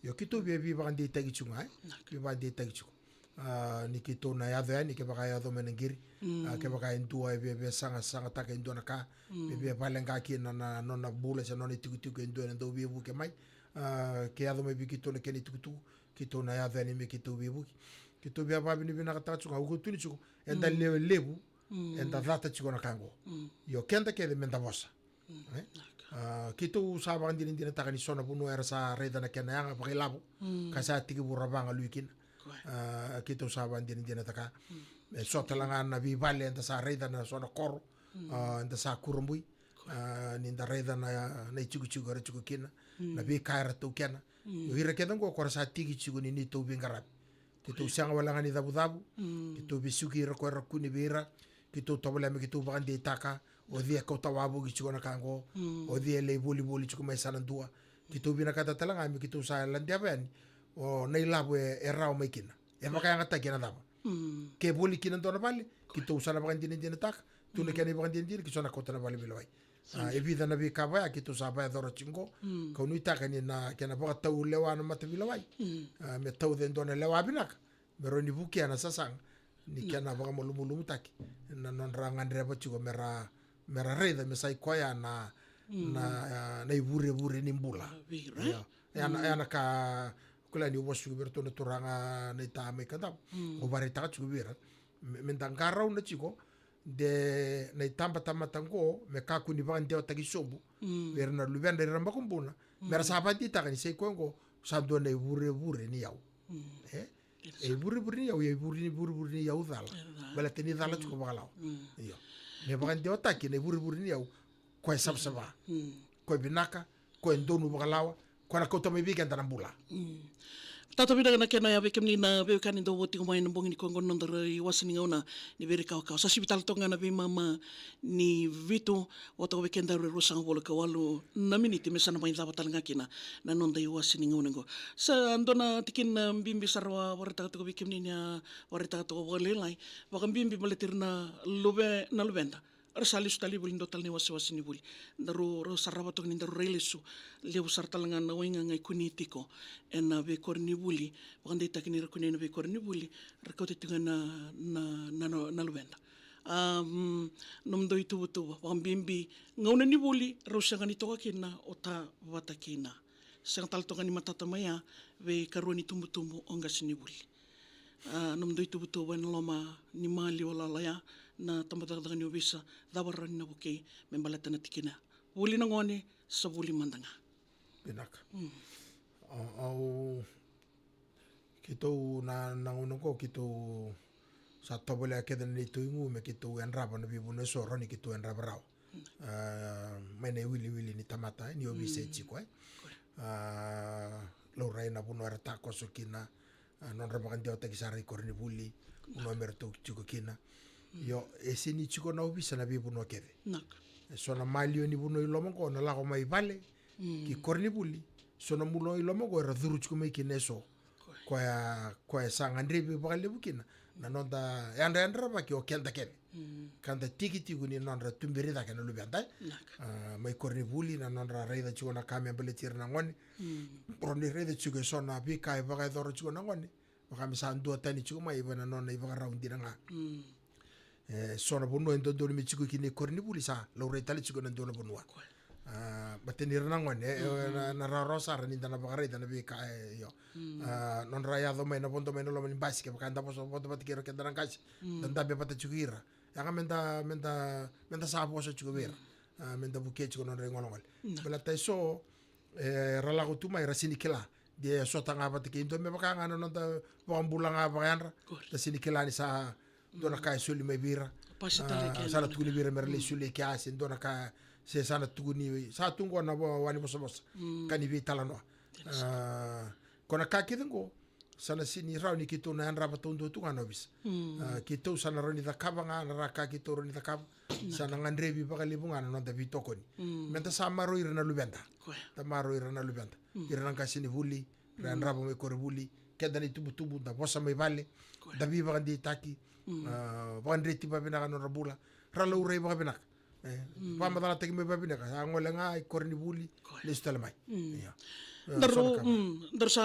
Io, keitou via veivakadeitaki tiko ga, e. Veivakadeitaki tiko. A, ni keitou na yaco yani, kevaka e yaco mai na qiri. A, kevaka e dua e via, via saga, sagataka e dua na ka, via, via valeqa kina na, na nona bula se nona itikotiko e dua ena dau veivuke mai. A, ke yaco mai vei keitou na kena itukutuku, keitou na yaco yani me keitou veivuke. Keitou via vavinavinakataka tiko ga, au kau tukuna tiko, eda lewe levu, eda cata tiko na ka oqo. Io, keda kece me da vosa. E? A, keitou sa vakadinadinataka ni so na vanua era sa raica na kena yaga vakailavo, ka sa tekivu ra vagalui kina. A, keitou sa vakadinadinataka. E so tale ga na veivale eda sa raica na so na koro, a, eda sa kurabui. A, ni da raica na, na itikotiko era tiko kina, na veika era taukena. O ira kece oqo ko ra sa tiki tiko ni neitou veiqaravi. Keitou sega wale ga ni cavucavu. Keitou vesuki ira ko era kune vei ira. Keitou tovolea me keitou vakadeitaka o cei e kauta wavoki tiko na ka oqo. O cei e lai volivoli tiko mai sana dua. Keitou vinakata tale ga me keitou sa ladeva yani o na ilavo e, e rawa mai kina. E vakayagataki ena cava? Ke voli kina dua na vale, keitou sa na vakadinadinataka. Tu na kena ivakadinadina, keitou sa na kauta na vale veilewai. A, e vica na veika vaya keitou sa vakayacora tiko oqo. Kau nuitaka ni na kena vakatau lewa na mataveilewai. A, me tauca e dua na lewa vinaka me rawa ni vukea na sasaga ni kena vakamalumalumutaki na nodra gadreva tiko me ra, me ra raica me sa i koya na, na, a, na ivurevure ni bula. Io. E ya na, e ya na ka kila niu vosa tiko vei iratou na turaga na ita mai Kadavu. Au vakaraitaka tiko vei ira me, me da qarauna tiko de na itabatamata oqo me kakua ni vakadewataki sobu vei ira na luvedra, ira na makubuna, me ra sa vakadeitaka ni sa i koya oqo sa dua na ivurevure ni yau. E? E ivurevure ni yau, e ivure, ivurevure ni yau cala. Baleta ni cala tiko vakalawa. Io. Me vakadewataki na ivurevure ni yau ko e savasava, ko e vinaka, ko e donu vakalawa, ko na kauta mai vei keda na bula. Tata vinaka na kena ya vei kemuni na veiwekani dau vo tiko mai na bogi ni koya oqo na noda iwase ni gauna ni Veiraikawakawa. Sa sivi tale toka ga na veimama ni vitu, vo toka vei kedaru e ruasagavulu ka walu na miniti me sa na mai cava tale ga kina na noda iwase ni gauna oqo. Sa dua na tikina bibi sara au a vakaraitaka toka vei kemuni ni a vakaraitaka toka vakalailai, vakabibi baleti ira na luve, na luveda. Ra sa lesu tale i vuli dua tale na iwasewase ni vuli. Daru, rau sarava toka ni daru rai lesu. Levu sara tale ga na waigaga e kunei tiko ena veikoronivuli, vakadeitaki ni ra kunei na veikoronivuli, ra kauta tiko na, na, na, na, na luveda. Um, nomudou ituvatuva, vakabibi gauna ni vuli, rau sega ni toka kina o ta vata kina. Sega tale toka ni matata mai ya vei karua ni tubutubu o qase ni vuli. A, nomudou ituvatuva ena loma ni maliwa lala ya, na tabacakacaka ni ovisa, cava rawa ni na vukei me baleta na tikina vuli na gone, sa vuli mada ga. Vinaka. Mm. Au, au, keitou na, na gauna oqo keitou sa tovolea kece na neitou igu me keitou yadrava na veivanua eso rawa ni keitou yadrava rawa. Mm. A, mai na iwiliwili ni tamata, e, ni ovisa e tiko, e. Correct. A, laurai na vanua era takoso kina, a, nodra vakadewataki sara i koronivuli, vanua me ratou tiko kina. Mm. Io, e sega ni tiko na ovisa na veivanua kece. Naka. E so na maliwa ni vanua i loma oqo na lako mai vale, mm, ki koronivuli. So na maliwa i loma oqo era curu tiko mai kina eso. Koya, koya sa gadrevi vakalevu kina na noda yadrayadravaki o keda kece. Mm. Ka da tiki tiko ni nodra tuberi cake na luveda, e. Naka. A, mai koronivuli na nodra raica tiko na ka me baleti ira na gone. Mm. Rawa ni raica tiko eso na veika e vakayacora tiko na gone. Vaka me sa dua tani tiko mai vei na nona ivakarau dina ga. Mm. E so na vanua e dodonu me tiko kina i koronivuli sa laurai tale tiko na dua na vanua. Koya. A, baleta ni ira na gone, e, mm, na, na rawarawa sara ni da na vakaraica na veika, e, io. Mm. A, nodra yaco mai na vodo mai na loma ni basi, kevaka eda vosa vodo vata kei ira keda na qase. Mm. Da dabe vata tiko ira. Ia ga me da, me da, me da sa vosa tiko vei ira. Mm. A, me da vukea tiko nodra igologole. Mm. Baleta eso, e, ra lako tu mai, ra sega ni kila. De sota ga vata kei dua me vaka ga na noda vakabula ga vakayadra. Correct. Da sega ni kila ni sa dua na ka e soli mai vei ira. Pasi tale, a, kena sa na tukuni vei ira me ra lai, mm, soli e kea se dua na ka, se sa na tukuni, sa tu qo na wa-, wa ni vosavosa. Mm. Ka ni veitalanoa. Kena sa. A, ko na ka kece qo, sa na sega ni rawa ni keitou na yadrava taudua tu ga na ovisa. Mm. A, keitou sa na rawa ni cakava ga na ra ka keitou rawa ni cakava. Naka. Sa na gadrevi vakalevu ga na noda veitokoni. Mm. Me da sa maroroi ira na luveda. Koya. Da maroroi ira na luveda. Mm. Ira na qasenivuli, ra, mm, yadrava mai koronivuli, keda na itubutubu, da vosa mai vale, koya, da veivakadeitaki, mm, a, vakadreti vakavinaka na nodra bula, ra laurai vakavinaka. E, mm, vakamacalataki mai vakavinaka, sa gole ga i koronivuli, koya, lesu tale mai. Mm. Ia. E, daru, so na ka, mm, daru sa,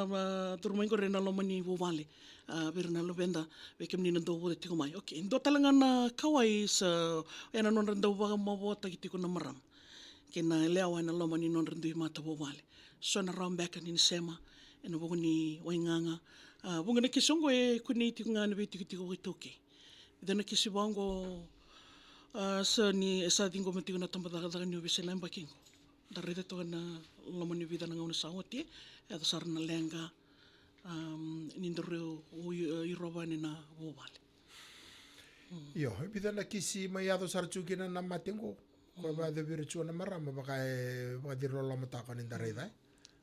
a, curu mai qori ena loma ni vuvale, a, vei ira na luveda, vei kemuni na dau vosa tiko mai. Okay, dua tale ga na kauwai sa, ena nodra dau vakamavoataki tiko na marama kei na yalewa ena loma ni nodra dui matavuvale. So na rawa beka ni na sema ena vuku ni waigaga. A, vuqa na kisi oqo e kunei tiko ga ena veitikotiko vakaitaukei. Vica na kisi vaqo, a, sa ni, e sa ciqoma tiko na tabacakacaka ni ovisa ena yabaki qo. Da raica toka ena loma ni vica na gauna sa oti, e yaco sara na leqa, am, ni daru, o, o, irovani na vuvale. Mm. Io, e vica na kisi mai yaco sara tiko kina na mate qo. Koya, mm, vakayacovi ira tiko na marama, vaka e, vakacirilolomataka ni da raica, e.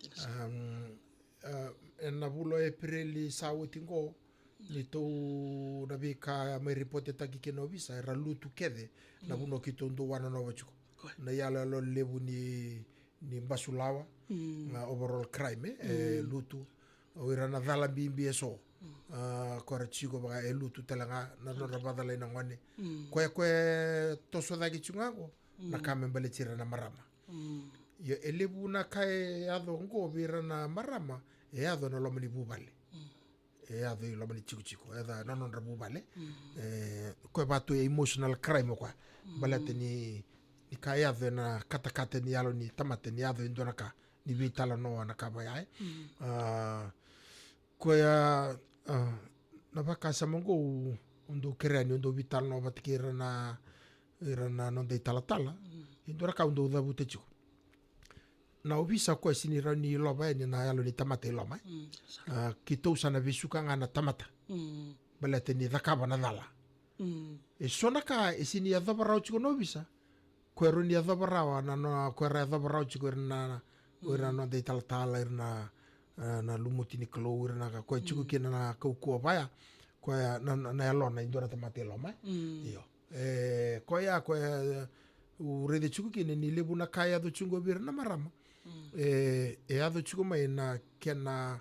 Yes. Am, a, ena vula o Epereli sa oti qo, mm, neitou na veika mai ripotetaki kina ovisa, era lutu kece na, mm, vanua keitou dau wanonova tiko. Koya. Na iyaloyalo levu ni, ni basulawa, mm, na overall crime, e, e, mm, lutu. O ira na cala bibi eso. Mm. A, ko era tiko vaka e lutu tale ga na nodra vakacalai na gone. Mm. Koya, koya e toso cake tiko ga qo, na, mm, ka me baleti ira na marama. Mm. Ia e levu na ka e yaco qo vei ira na marama, e yaco ena loma ni vuvale. Mm. E yaco i loma ni tikotiko, e yaco ena nodra vuvale. Mm. E, koya vaka tu e emotional crime o koya. Mm. Baleta ni, ni ka e yaco ena katakata ni yalo ni tamata, ni yaco e dua na ka, ni veitalanoa na ka vaya, e. Mm. A, koya, a, na vakasama qo au, au dau kerea ni au dau veitalanoa vata kei ira na, ira na noda italatala. Mm. E dua na ka au dau cavuta tiko. Na ovisa koya sega ni rawa ni ilova yani na yalo ni tamata i loma, e. Mm, sa. A, keitou sa na vesuka ga na tamata. Mm. Baleta ni cakava na cala. Mm. E so na ka e sega ni yacova rawa tiko na ovisa, koya rawa ni yacova rawa na, na, koya ra yacova rawa tiko ira na, na, o ira na, mm, noda italatala, ira na, e, na lumuti ni Kalou, ira na ka, koya tiko, mm, kina na kaukauwa vaya, koya na, na, na yalona e dua na tamata i loma, e. Mm. Io. E, koya, koya, e, au raica tiko kina ni levu na ka e yaco tiko vei ira na marama. Mm. E, e yaco tiko mai na kena,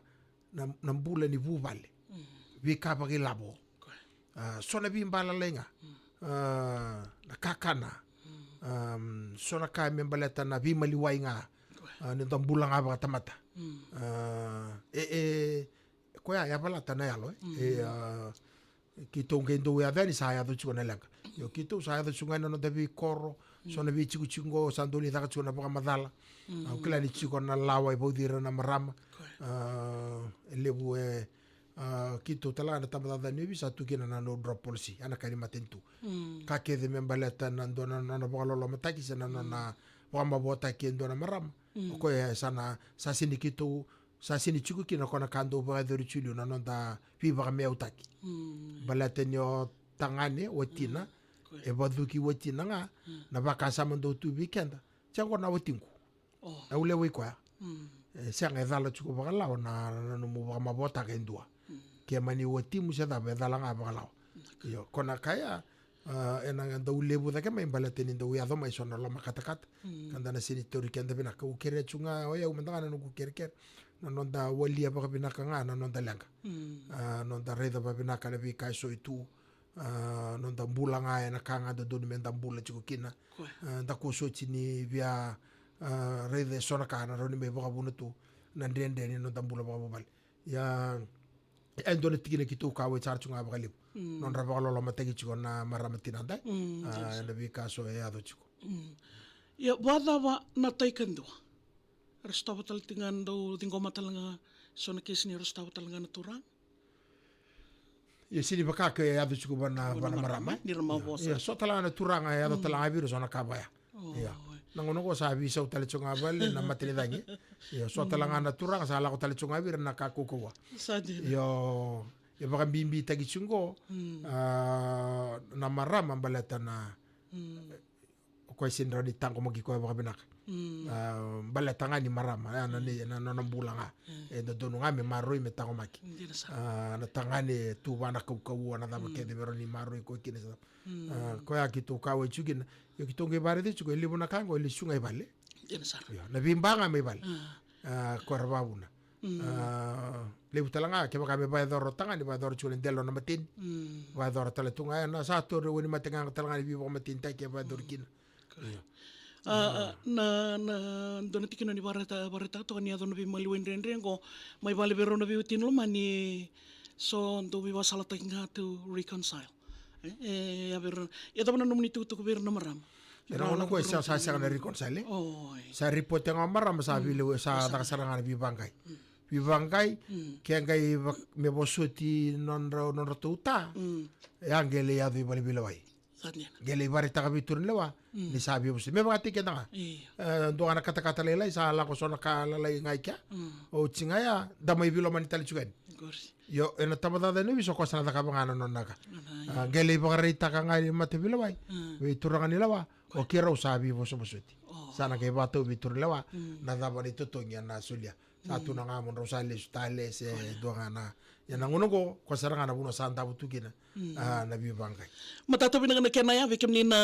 na, na bula ni vuvale. Mm. Veika vakailavo. Koya. A, so na veibalailai ga. Mm. A, na kakana. Mm. Am, so na ka me baleta na veimaliwai ga. Koya. A, ni da bula ga vakatamata. Mm. A, e, e, koya e yavalata na yalo, e. Mm. E, a, Keitou qai dau yaco yani sa yaco tiko na leqa. Io, keitou sa yaco tiko ga ena noda veikoro, so na veitikotiko qo sa dau ni caka tiko na vakamacala. Au kila ni tiko na lawa e vauci ira na marama. A, e levu e, a, keitou tale ga na tabacakacaka ni ovisa sa tu kina na no drop policy, a na ka ni matanitu. Ka kece me baleta na dua na nona vakalolomataki se na nona vakamavoataki e dua na marama. O koya sa na, sa sega ni keitou, sa sega ni tiko kina ko na ka dau vakayacori tiko liu na noda veivakameautaki. Baleta ni o tagane, watina, e vacuki watina ga na vakasama dau tu vei keda. Sega ko na watiqu. Au lewe i koya. E sega, e cala tiko vakalawa na, na nomu vakamavoataka e dua. Ke mani watimu se cava, e cala ga vakalawa. Io, ko na ka ya, a, ena dau levu cake mai baleta ni dau yaco mai so na lomakatakata. Ka da na sega ni tauri keda vinaka. Au kerea tu ga o yau mada ga na noqu kerekere, na noda walia vakavinaka ga na noda leqa. A, noda raica vakavinaka na veika e so e tu. A, noda bula ga ena ka ga dodonu me da bula tiko kina. A, da kua soti ni via, a, raica e so na ka na rawa ni mai vakavuna tu na dredre ni noda bula vakavuvale. Ia, e dua na tikina keitou kauwai sara tiko ga vakalevu. Nodra vakalolomataki tiko na marama tinadai. A, ena veika so e yaco tiko. Ia, vakacava na tai kadua? Era sotava tale tiko ga na dau ciqoma tale ga so na kesi ni ra sotava tale ga na turaga. Ia, sega ni vaka ke yaco tiko vana, vana marama. Ni ra mavosa. Ia, so tale ga na turaga e yaco tale ga vei ira so na ka vaya. Ia. Na gauna qo sa veisau tale tiko ga vale na matanicagi. Ia, so tale ga na turaga sa lako tale tiko ga vei ira na ka kaukauwa. Sa dina. Io, e vakabibitaki tiko qo, a, na marama baleta na, o koya sega ni rawa ni taqomaki koya vakavinaka. A, baleta ga ni marama, a, na, na, na nona bula ga. E dodonu ga me maroroi, me taqomaki. Dina sara. A, na tagane e tu vua na kaukauwa, na cava kece me rawa ni maroroi koya kina se cava. A, koya keitou kauwai tiko kina. Io, keitou qai vakaraica tiko e levu na ka qo e lesu ga i vale. Dina sara. Io, na veiba ga mai vale. A, koya ra vakavuna. A, levu tale ga kevaka me vakayacora o tagane, vakayacora tiko na dela na mateni. Vakayacora tale tu ga, ena sa tauri wainimate ga tale ga ni veivakamatenitaki e vakayacori kina. Io. A, a, na, na dua na tikina ni vakaraitaka, vakaraitaka toka ni yaco na veimaliwai dredre qo mai vale vei rau na veiwatini lomani, so dau veivakasalataki ga tu reconcile. E, e, a vei ira, e cava na nomuni tukutuku vei ira na marama? Era gauna koya sa, sa sega na reconcile, e? Oi. Sa report ga o marama, sa veilewe, sa caka sara ga na veivaqai. Veivaqai, ke qai va-, me vosoti nodra, nodratou ta. E a qai lai yaco i vale veilewai. Sa dina. Qai lai vakaraitaka vei turaga ni lewa ni sa veivosoti. Me vakataki keda ga. Io. E, dua ga na katakata lailai, sa lako so na ka lalai ga i kea. Oti ga ya, da mai veilomani tale tiko yani. Qori. Io, ena tabacakacaka ni ovisa o koya sa na cakava ga na nona ka. A, qai lai vakaraitaka ga i mataveilewai vei turaga ni lewa, o keirau sa veivosovosoti. Sa na qai vakatau vei turaga ni lewa na cava na itotogi ena solia. Sa tu na ga mo drau sa lesu tale se dua ga na. Ia, na gauna qo, koya sara ga na vanua sa davo tu kina. A, na veivaqai. Matata vinaka na kena ya, vei kemuni na,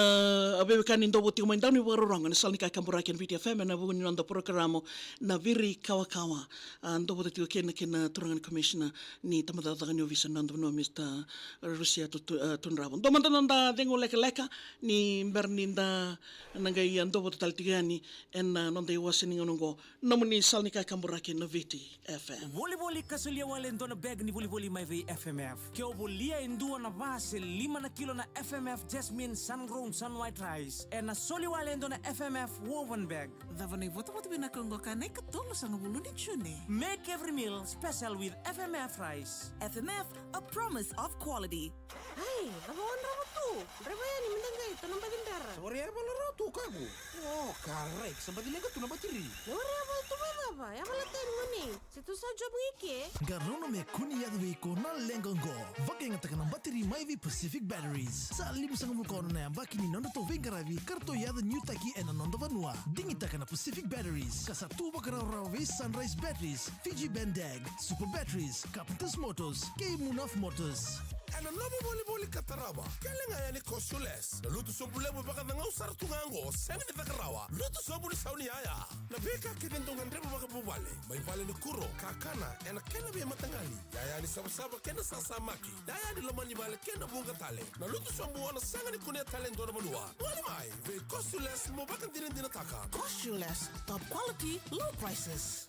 a, veiwekani dau vou tiko mai dau ni vakarorogo ena sala ni kakaburaki ena Viti F M ena vuku ni noda porokaramu na Viri Kawakawa. A, dau vou tiko kina kei na turaga ni commissioner ni tabacakacaka ni ovisa na noda vanua, Mister Rusia Tu-, Tu-, a, Tudrava. Dua mada noda cegu lekaleka ni bera ni da na qai, a, dau vou tale tiko yani ena, a, noda iwase ni gauna qo. Nomuni sala ni kakaburaki na Viti F M. Volivoli ka solia wale e dua na bag ni volivoli mai vei F M F. Ke o volia e dua na va se lima na kilo na F M F Jasmine Sun Grown Sun White Rice, ena soli wale e dua na F M F woven bag. Cava na ivotavota vinaka oqo ka na ikatolusagavulu ni June. Make every meal special with F M F rice. F M F, a promise of quality. Ai, cava o drava tu? Draiva yani me da qai tu na baci bera. Sa waria e vala rawa tu kaku. O, correct. Sa baci leqa tu na batiri. Na waria e vala tu vakacava? E vala tani moni. Se tu sa job ga i ke. Qarauna me kua ni yaco vei iko na leqa oqo. Vakayagataka na batiri mai vei Pacific Batteries. Sa limasagavulu ka ono na yabaki ni nodratou veiqaravi ka ratou yaco niutaki ena noda vanua. Digitaka na Pacific Batteries, ka sa tu vakarawarawa vei Sunrise Batteries, Fiji Bandag, Super Batteries, Carpenters Motors, kei Munaf Motors. Ena nomu volivoli ka tarava, kele ga yani ko Sules. Na lutu sobu levu e vakacagau sara tu ga oqo, sega ni caka rawa. Lutu sobu ni sau ni yaya. Na veika kece dau gadreva vakavuvale, mai vale ni kuro, kakana, ena kena veimataqali, yaya ni savasava kei na sasamaki, yaya ni loma ni vale kei na vuqa tale. Na lutu sobu o na sega ni kunea tale e dua na vanua. Gole mai vei ko Sules mo vakadinadinataka. Ko Sules, top quality, low prices.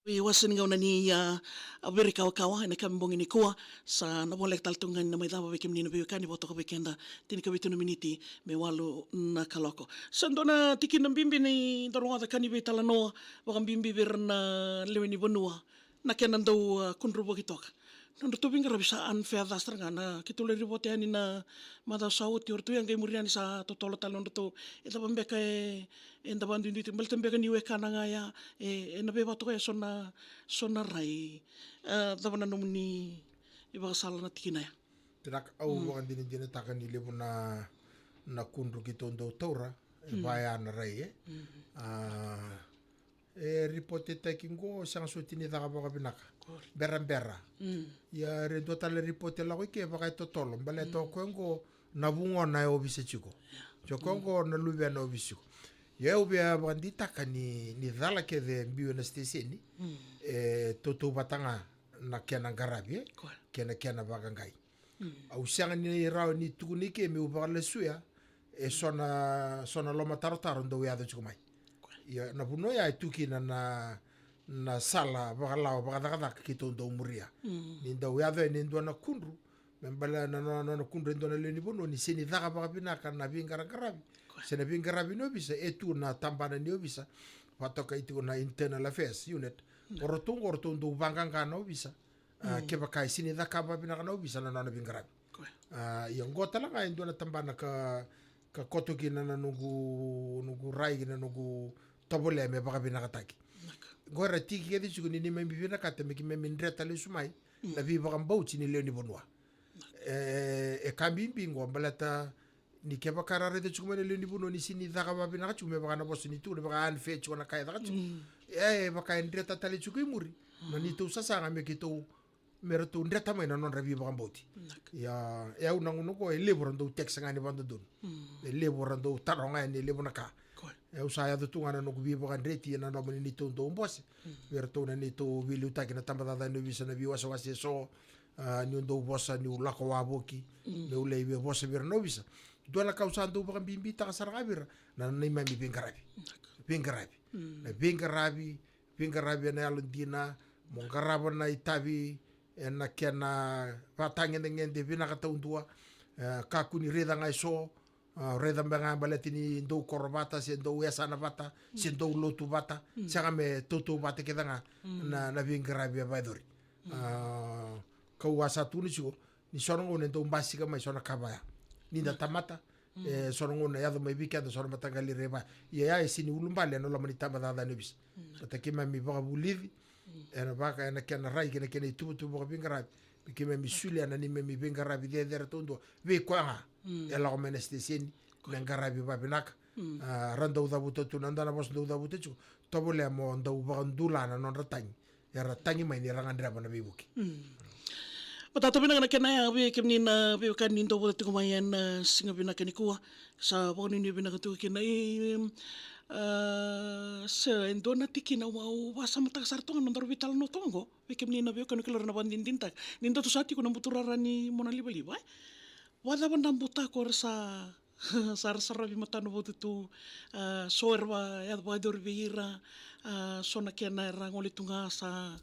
E wasa ni gauna ni, a, a, viri kawakawa, ena kami bogi ni kua, sa na voleka tale tu ga ni na mai cava vei kemuni na veiwekani, vo toka vei keda, tinikavitu na miniti, me walu na kaloko. Sa dua na tikina bibi ni dau rogoca ka ni veitalanoa, vakabibi vei ira na lewe ni vanua, na kena dau, a, kudruvaki toka. Nodratou veiqaravi sa unfair ca sara ga, na keitou lai ripota yani na macawa sa oti, o ratou ia qai muri yani sa totolo tale nodratou, e cava beka e, e da vakaduiduitaki, baleta beka ni wekana ga ya, e, e na veivatoka ya so na, so na rai, e, cava na nomuni ivakasala na tikina ya? Vinaka, au vakadinadinataka ni levu na, na kudru keitou dau taura, e vaya na rai, e. A, e ripotetaki qo, sega soti ni caka vakavinaka. Berabera. Ia, re dua tale ripote lako i ke, vaka e totolo. Baleta o koya qo na vugona e ovisa tiko. Ia, o koya qo na luvena e ovisa tiko. Ia, au via vakaditaka ni, ni cala kece e biu ena siteseni. E tautauvata ga na kena qaravi, e? Kena, kena vakaqai. Au sega ni rawa ni tukuna i ke meu vakalasuya e so na, so na lomatarotaro dau yaco tiko mai. Ia, na vanua ya e tu kina na, na sala vakalawa vakacakacaka keitou dau muria. Ni dau yaco yani e dua na kudru, me baleta na nona, nona kudru e dua na lewe ni vanua ni sega ni caka vakavinaka na veiqaraqaravi se na veiqaravi ni ovisa, e tu na tabana ni ovisa, vakatokai tiko na Internal Affairs Unit. O ratou qo, o ratou dau vaqaqa na ovisa. A, kevaka e sega ni caka vakavinaka na ovisa na nona veiqaravi. A, ia, qo tale ga e dua na tabana ka, ka koto kina na noqu, noqu rai kei na noqu tovolea me vakavinakataki. Qo era tiki kece tiko ni neimami vinakata me keimami dreta lesu mai na veivakabauti ni lewe ni vanua. E, e ka bibi qo, baleta ni kevaka ra raica tiko mai na lewe ni vanua ni sega ni caka vakavinaka tiko, me vaka na vosa ni tukuna, vaka unfair tiko na ka e caka tiko. E, e vaka e dreta tale tiko i muri na neitou sasaga me keitou, me ratou dreta mai na nodra veivakabauti. Ia, e au na gauna qo e levu ra dau text ga ni vakadodonu. E levu ra dau taroga yani e levu na ka. E au sa yaco tu ga na noqu veivakadreti ena loma ni neitou dau bose vei ratou na neitou veiliutaki na tabacakacaka ni ovisa, na veiwasewase eso, a, niu dau vosa, niu lako wavoki, meu lai veivosa vei ira na ovisa. Dua na ka au sa dau vakabibitaka sara ga vei ira na, na neimami veiqaravi. Veiqaravi. Na veiqaravi, veiqaravi ena yalodina, mo qarava na itavi ena kena vakatagedegede vinaka taudua. E, kakua ni raica ga eso, a, raica beka ga baleta ni dou koro vata, se dou yasana vata, se dou lotu vata, sega, me tautauvata kece ga na, na veiqaravi e vakayacori. A, kau a sa tukuna tiko ni so na gauna e dau basika mai so na ka vaya. Ni da tamata, e so na gauna e yaco mai vei keda so na mataqali rai vaya. Ia, ya e sega ni ulubale ena loma ni tabacakacaka ni ovisa. Baleta keimami vakavulici ena vaka, ena kena rai kei na kena ituvatuva vakaveiqaravi, me keimami solia na neimami veiqaravi cecere taudua vei koya ga e lako mai na siteseni me qaravi vakavinaka. A, ra dau cavuta tu, na dua na vosa dau cavuta tiko, tovolea mo dau vakadula na nodra tagi, era tagi mai ni ra gadreva na veivuke. Matata vinaka na kena ya vei kemuni na veiwekani ni dau vota tiko mai ena, a, siga vinaka nikua. Sa vakanuinui vinaka tiko kina. I, a, se e dua na tikina au vakasamataka sara toka na nodaru veitalanoa toka qo, vei kemuni na veiwekani, kila ra na vakadinadinataka ni dou tu sa tiko na buturara ni monalivaliva, e? Vakacava na butako era sa sarasaravi matana vata tu, a, so era va, e vakayacori vei ira, a, so na kena era gole tu ga sa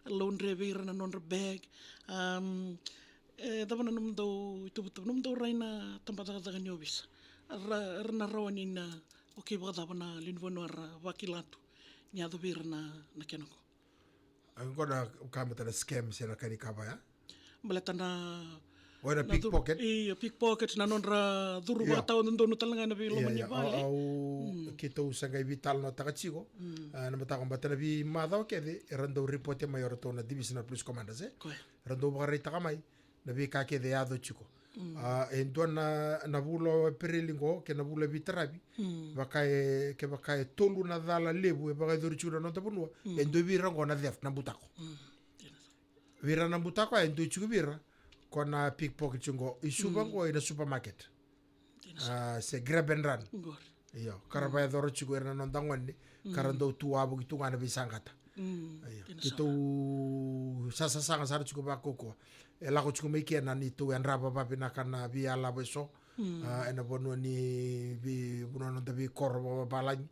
laudre vei ira na nodra bag. Am, e cava na nomudou ituvatuva, nomudou rai na tabacakacaka ni ovisa? Ra, ra na rawa ni na, okay, vakacava na lewe ni vanua ra vakila tu ni yaco vei ira na, na kena qo? A, qo na ka baleta na scam se na ka ni ka vaya. Baleta na, o, na na curu-, pickpocket. Io, pickpocket, na nodra curu vakatawadodonu tale ga ena veiloma ni vale. Au, au, keitou sa qai veitalanoataka tiko. A, na mataka baleta na veimacawa kece era dau ripote mai o ratou na Divisional Police Commanders, e? Era dau vakaraitaka mai na veika kece e yaco tiko. A, e dua na, na vula o Epereli qo kei na vula veitaravi, vaka e, kevaka e tolu na cala levu e vakayacori tiko na noda vanua, e dua vei ira qo na theft, na butako. Vei ira na butako, e dua tiko vei ira ko na pickpocket tiko qo i Suva qo, ina supermarket. A, se grab and run. Io, ka ra vakayacora tiko ira na noda gone, ka ra dau tu wavoki tu ga na veisaqata. Io, keitou sa sasaga sara tiko vakaukauwa. E lako tiko mai kina na neitou yadrava vakavinaka na veiyalava eso. A, ena vanua ni vei, vanua noda veikoro vakavalagi.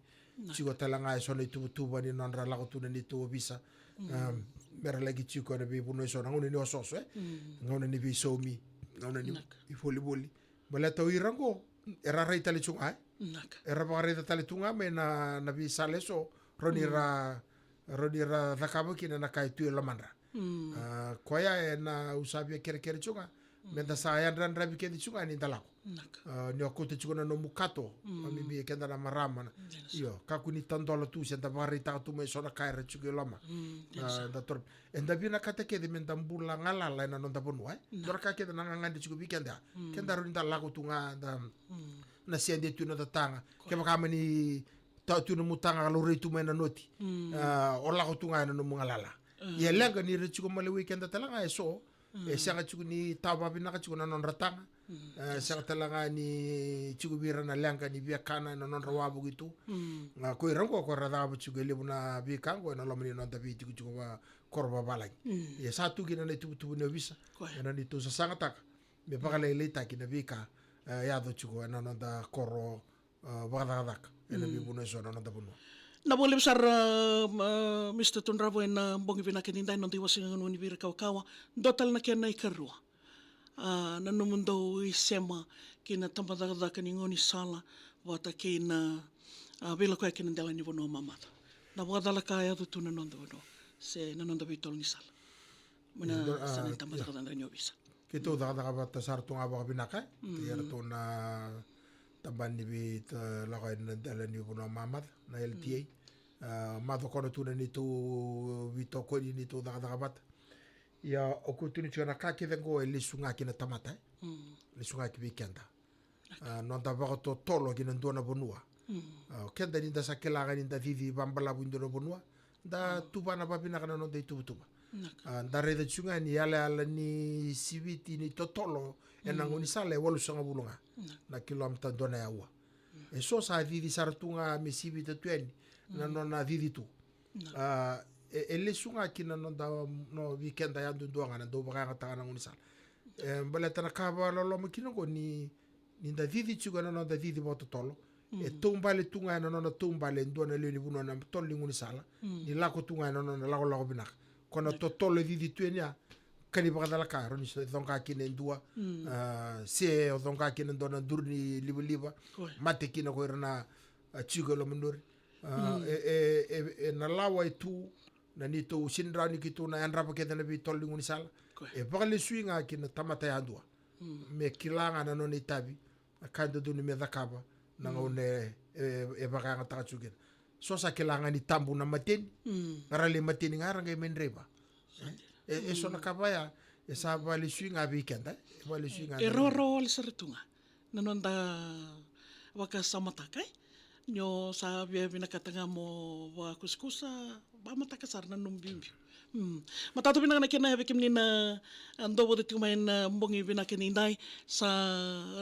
Tiko tale ga eso na ituvatuva ni nodra lako tu na neitou ovisa. Mm. Um, mera laki tiko ena veivanua eso, na gauna ni osooso, e? Mm. Gauna ni veisaumi, gauna ni, naka, ivolivoli. Baleta o ira qo, era rai tale tu ga, e? Naka. Era vakaraica tale tu ga mai na, na veisala eso, rawa ni, mm, ra, rawa ni ra cakava kina na ka e tu e lomadra. Mm. A, koya ena au sa via kerekere tu ga, mm, meda sa yadrayadravi kece tu ga ni da lako. Naka. A, ni o kauta tiko na nomu kato, mm, ma bibi e keda na marama na. Dina sara. Io, kakua ni tadola tu se da vakaraitaka tu mai so na ka era tiko e loma. Mm, dina sara. A, da toro. Eda vinakata kece meda bula galala ena noda vanua, e? Naka. Dua na ka kece na gagadre tiko vei keda. Mm. Keda rawa ni da lako tu ga, da, mm, na sede tu ena noda taga. Kevaka mani tau tu nomu taga ka laurai tu mai na noti. Mm. A, o lako tu ga ena nomu galala. Mm. Ia leqa ni ra tiko mai lewei keda tale ga eso. Mm. E sega tiko ni tawa vakavinaka tiko na nodra taga. Mm. E sega tale ga ni tiko vei ira na leqa ni viakana ena nodra wavoki tu. Mm. A, ko ira qo ko ra cakava tiko e levu na veika qo ena loma ni noda veitikotiko vakoro vavalagi. Mm. Ia sa tu kina na ituvatuva ni ovisa. Koya. Ena neitou sasagataka me vakalailaitaki na veika, e, yaco tiko ena noda koro, a, vakacakacaka ena, mm, veivanua eso na noda vanua. Na vakalevu sara, a, Mister Tudravo, ena bogi vinaka nidai, na noda iwasewase ni veirakawakawa. Dua tale na kena ikarua. A, na nomudou isema ki na tabacakacaka ni gaunisala vata kei na, a, veilakoyaki ena dela ni vanua mamaca. Na vakacala ka yaco tu na noda vanua se na noda veitolo ni sala. Mai na, e, dua, a, sa na, ia, tabacakacaka ni ovisa. Keitou cakacaka vata sara tu ga vakavinaka, e? Mm. Kei iratou na tabana ni veitalanoa ena dela ni vanua mamaca, na L T A. Mm. A, macoka tu na neitou veitokoni, neitou cakacaka vata. Ia, au kaya tu ni tiko na ka kece qo e lesu ga ki na tamata, e? Mm. Lesu ga ki vei keda. A, noda vakatotolo ki na dua na vanua. Mm. A, o keda ni da sa kila ga ni da cici vabalavu e dua na vanua, da, mm, tuvana vakavinaka na noda ituvatuva. Naka. A, da raica tu ga ni yalayala ni siviti ni totolo ena, mm, gaunisala e walusagavulu ga, naka, na kilomita dua na aua. Mm. Eso sa cici sara tu ga me sivita tu yani na, mm, nona cici tu. Naka. A, e, e lesu ga ki na noda, no, vei keda yadudua ga na dau vakayagataka na gaunisala. E, baleta na ka vakaloloma kina qo ni, ni da cici tiko ena noda cici vakatotolo. Mm. E taubale tu ga ena nona taubale e dua na lewe ni vanua na tolo ni gaunisala. Mm. Ni lako tu ga ena nona lakolako vinaka. Ko na, naka, totolo e cici tu yani ya, ka ni vakacala ka, rawa ni se coqa kina e dua, mm, a, se o coqa kina e dua na duru ni livaliva. Koya. Mate kina ko ira na, a, tiko e loma ni lori. A, mm, e, e, e, e na lawa e tu, na neitou sega ni rawa ni keitou na yadrava kece na veitolo ni gaunisala. Koya. E vakalesui ga ki na tamata yadua. Mm. Me kila ga na nona itavi, na ka e dodonu me cakava, na, mm, gauna e, e, e vakayagataka tiko kina. So sa kila ga ni tabu na mateni, mm, era lai mateni ga era qai mai draiva. Sa dina. E, e so na, mm, ka vaya, e sa vakalesui ga vei keda, e vakalesui ga. E, na, rawarawa wale sara tu ga na noda vakasamataka, e? Ni o sa via vinakata ga mo vakusakusa, vakamataka sara na nomu biubiu. Mm. Matata vinaka na kena vei kemuni na, a, dau vata tiko mai na bogi vinaka nidai, sa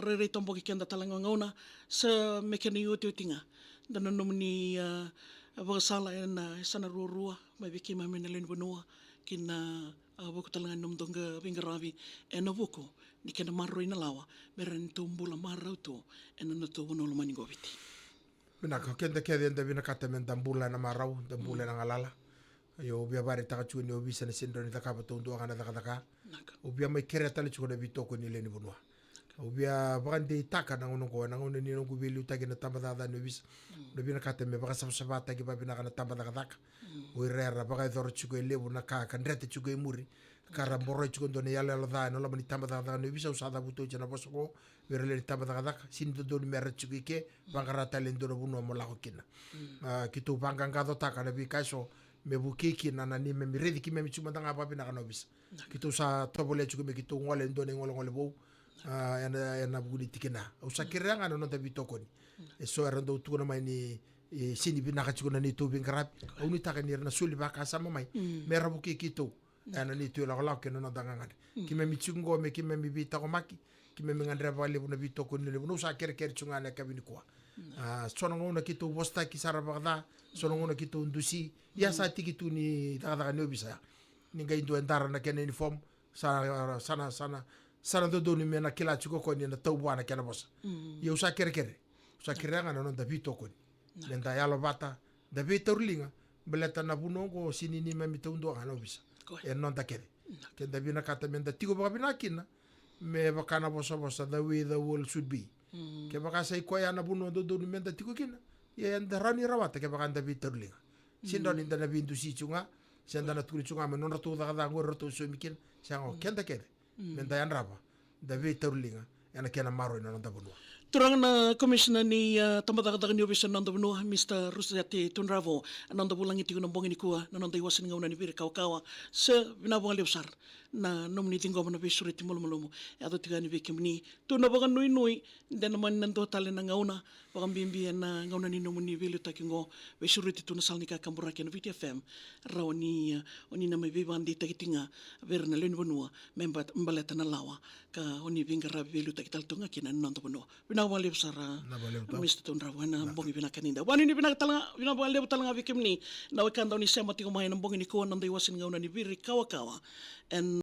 rairai toboki keda tale ga na gauna, sa me kena iotioti ga. Da na nomuni, a, vakasala ena, e, yasana ruarua, mai vei keimami na lewe ni vanua, kei na, a, vuku tale ga ni nomudou qai veiqaravi ena vuku ni kena maroroi na lawa, me rawa ni tou bula marau tu ena nodatou vanua lomani qo o Viti. Vinaka, o keda kece eda vinakata meda bula ena marau, da bula, mm, ena galala. Io, au via vakaraitaka tiko ni ovisa na sega ni rawa ni cakava taudua ga na cakacaka. Naka. Au via mai kerea tale tiko na veitokoni ni lewe ni vanua. Naka. Au via vakadeitaka na gauna oqo, na gauna ni noqu veiliutaki ena tabacakacaka ni ovisa. Mm. Na vinakata me vakasavasavataki vakavinaka na tabacakacaka. Mm. O ira era vakayacora tiko e levu na ka ka dreta tiko e muri. Ka ra boroi tiko e dua na iyaloyalo ca ena loma ni tabacakacaka ni ovisa, au sa cavuta oti na vosa oqo vei ira na lewe ni tabacakacaka, sega ni dodonu me ra tiko i ke, vaqara tale e dua na vanua mo lako kina. Mm. A, keitou vaqaqacotaka na veika eso me vukei kina na neimami raici keimami tiko mada ga vakavinaka na ovisa. Naka. Keitou sa tovolea tiko me keitou gole e dua na igolegole vou, a, ena, ena vuku ni tikina. Au sa, mm, kerea ga na noda veitokoni. Mm. Eso era dau tukuna mai ni, e, sega ni vinaka tiko na neitou veiqaravi. Au nuitaka ni ra na soli vakasama mai, mm, me ra vukei keitou. Ena neitou ilakolako kei na noda gagadre. Mm. Keimami tiko qo me keimami veitaqomaki, keimami gadreva vakalevu na veitokoni levu. Au sa kerekere tiko ga ena yakavi nikua. Mm. A, so na gauna keitou vosataki sara vakaca, so na gauna keitou dusi. Ia, mm, sa tiki tu ni cakacaka ni ovisa ya. Ni qai dua e dara na kena uniform, sa, sa na, sa na, sa na dodonu me na kila tiko o koya ni na tau vua na kena vosa. Mm. Ia au sa kerekere. Au sa kerea ga na noda veitokoni. Naka. Meda yalovata, da veitauriliga, Baleta na vanua oqo sega ni neimami taudua ga na ovisa. Ko. E noda kece. Keda vinakata meda tiko vakavinaka kina, me vaka na vosavosa the way the world should be. Kevaka sa i koya na vanua dodonu meda tiko kina, ia eda rawa ni rawata kevaka eda veitauriliga. Sega ni da na veidusi tu ga, se da na tukuni tu ga me nodratou cakacaka qori ratou saumi kina. Sega, o keda kece meda yadrava, da veitauriliga ena kena maroroi na noda vanua. Turaga na Komisina ni, a, tabacakacaka ni ovisa na noda vanua, Mr Rusete Tudravo, na noda vulagi tiko na bogi nikua, na noda iwase ni gauna ni viri kawakawa. Sir, vinaka vakalevu sara na nomuni ciqoma na veisureti malumalumu e yaco tiko yani vei kemuni. Tu na vakanuinui de na mani na dua tale na gauna, vakabibi ena gauna ni nomuni veiliutaki oqo, veisureti tu na sala ni kakaburaki ena Viti FM. Rawa ni, a, oni na mai veivakadeitaki tiko ga vei ira na lewe ni vanua me ba-, baleta na lawa ka oni veiqaravi veiliutaki tale tu ga kina ena noda vanua. Vinaka vakalevu sara, Mr Tudravo, ena bogi vinaka nida. Vakanuinui vinaka tale ga, vinaka vakalevu tale ga vei kemuni na wekada oni sema tiko mai ena bogi nikua, na noda iwase ni gauna ni viri kawakawa. Ena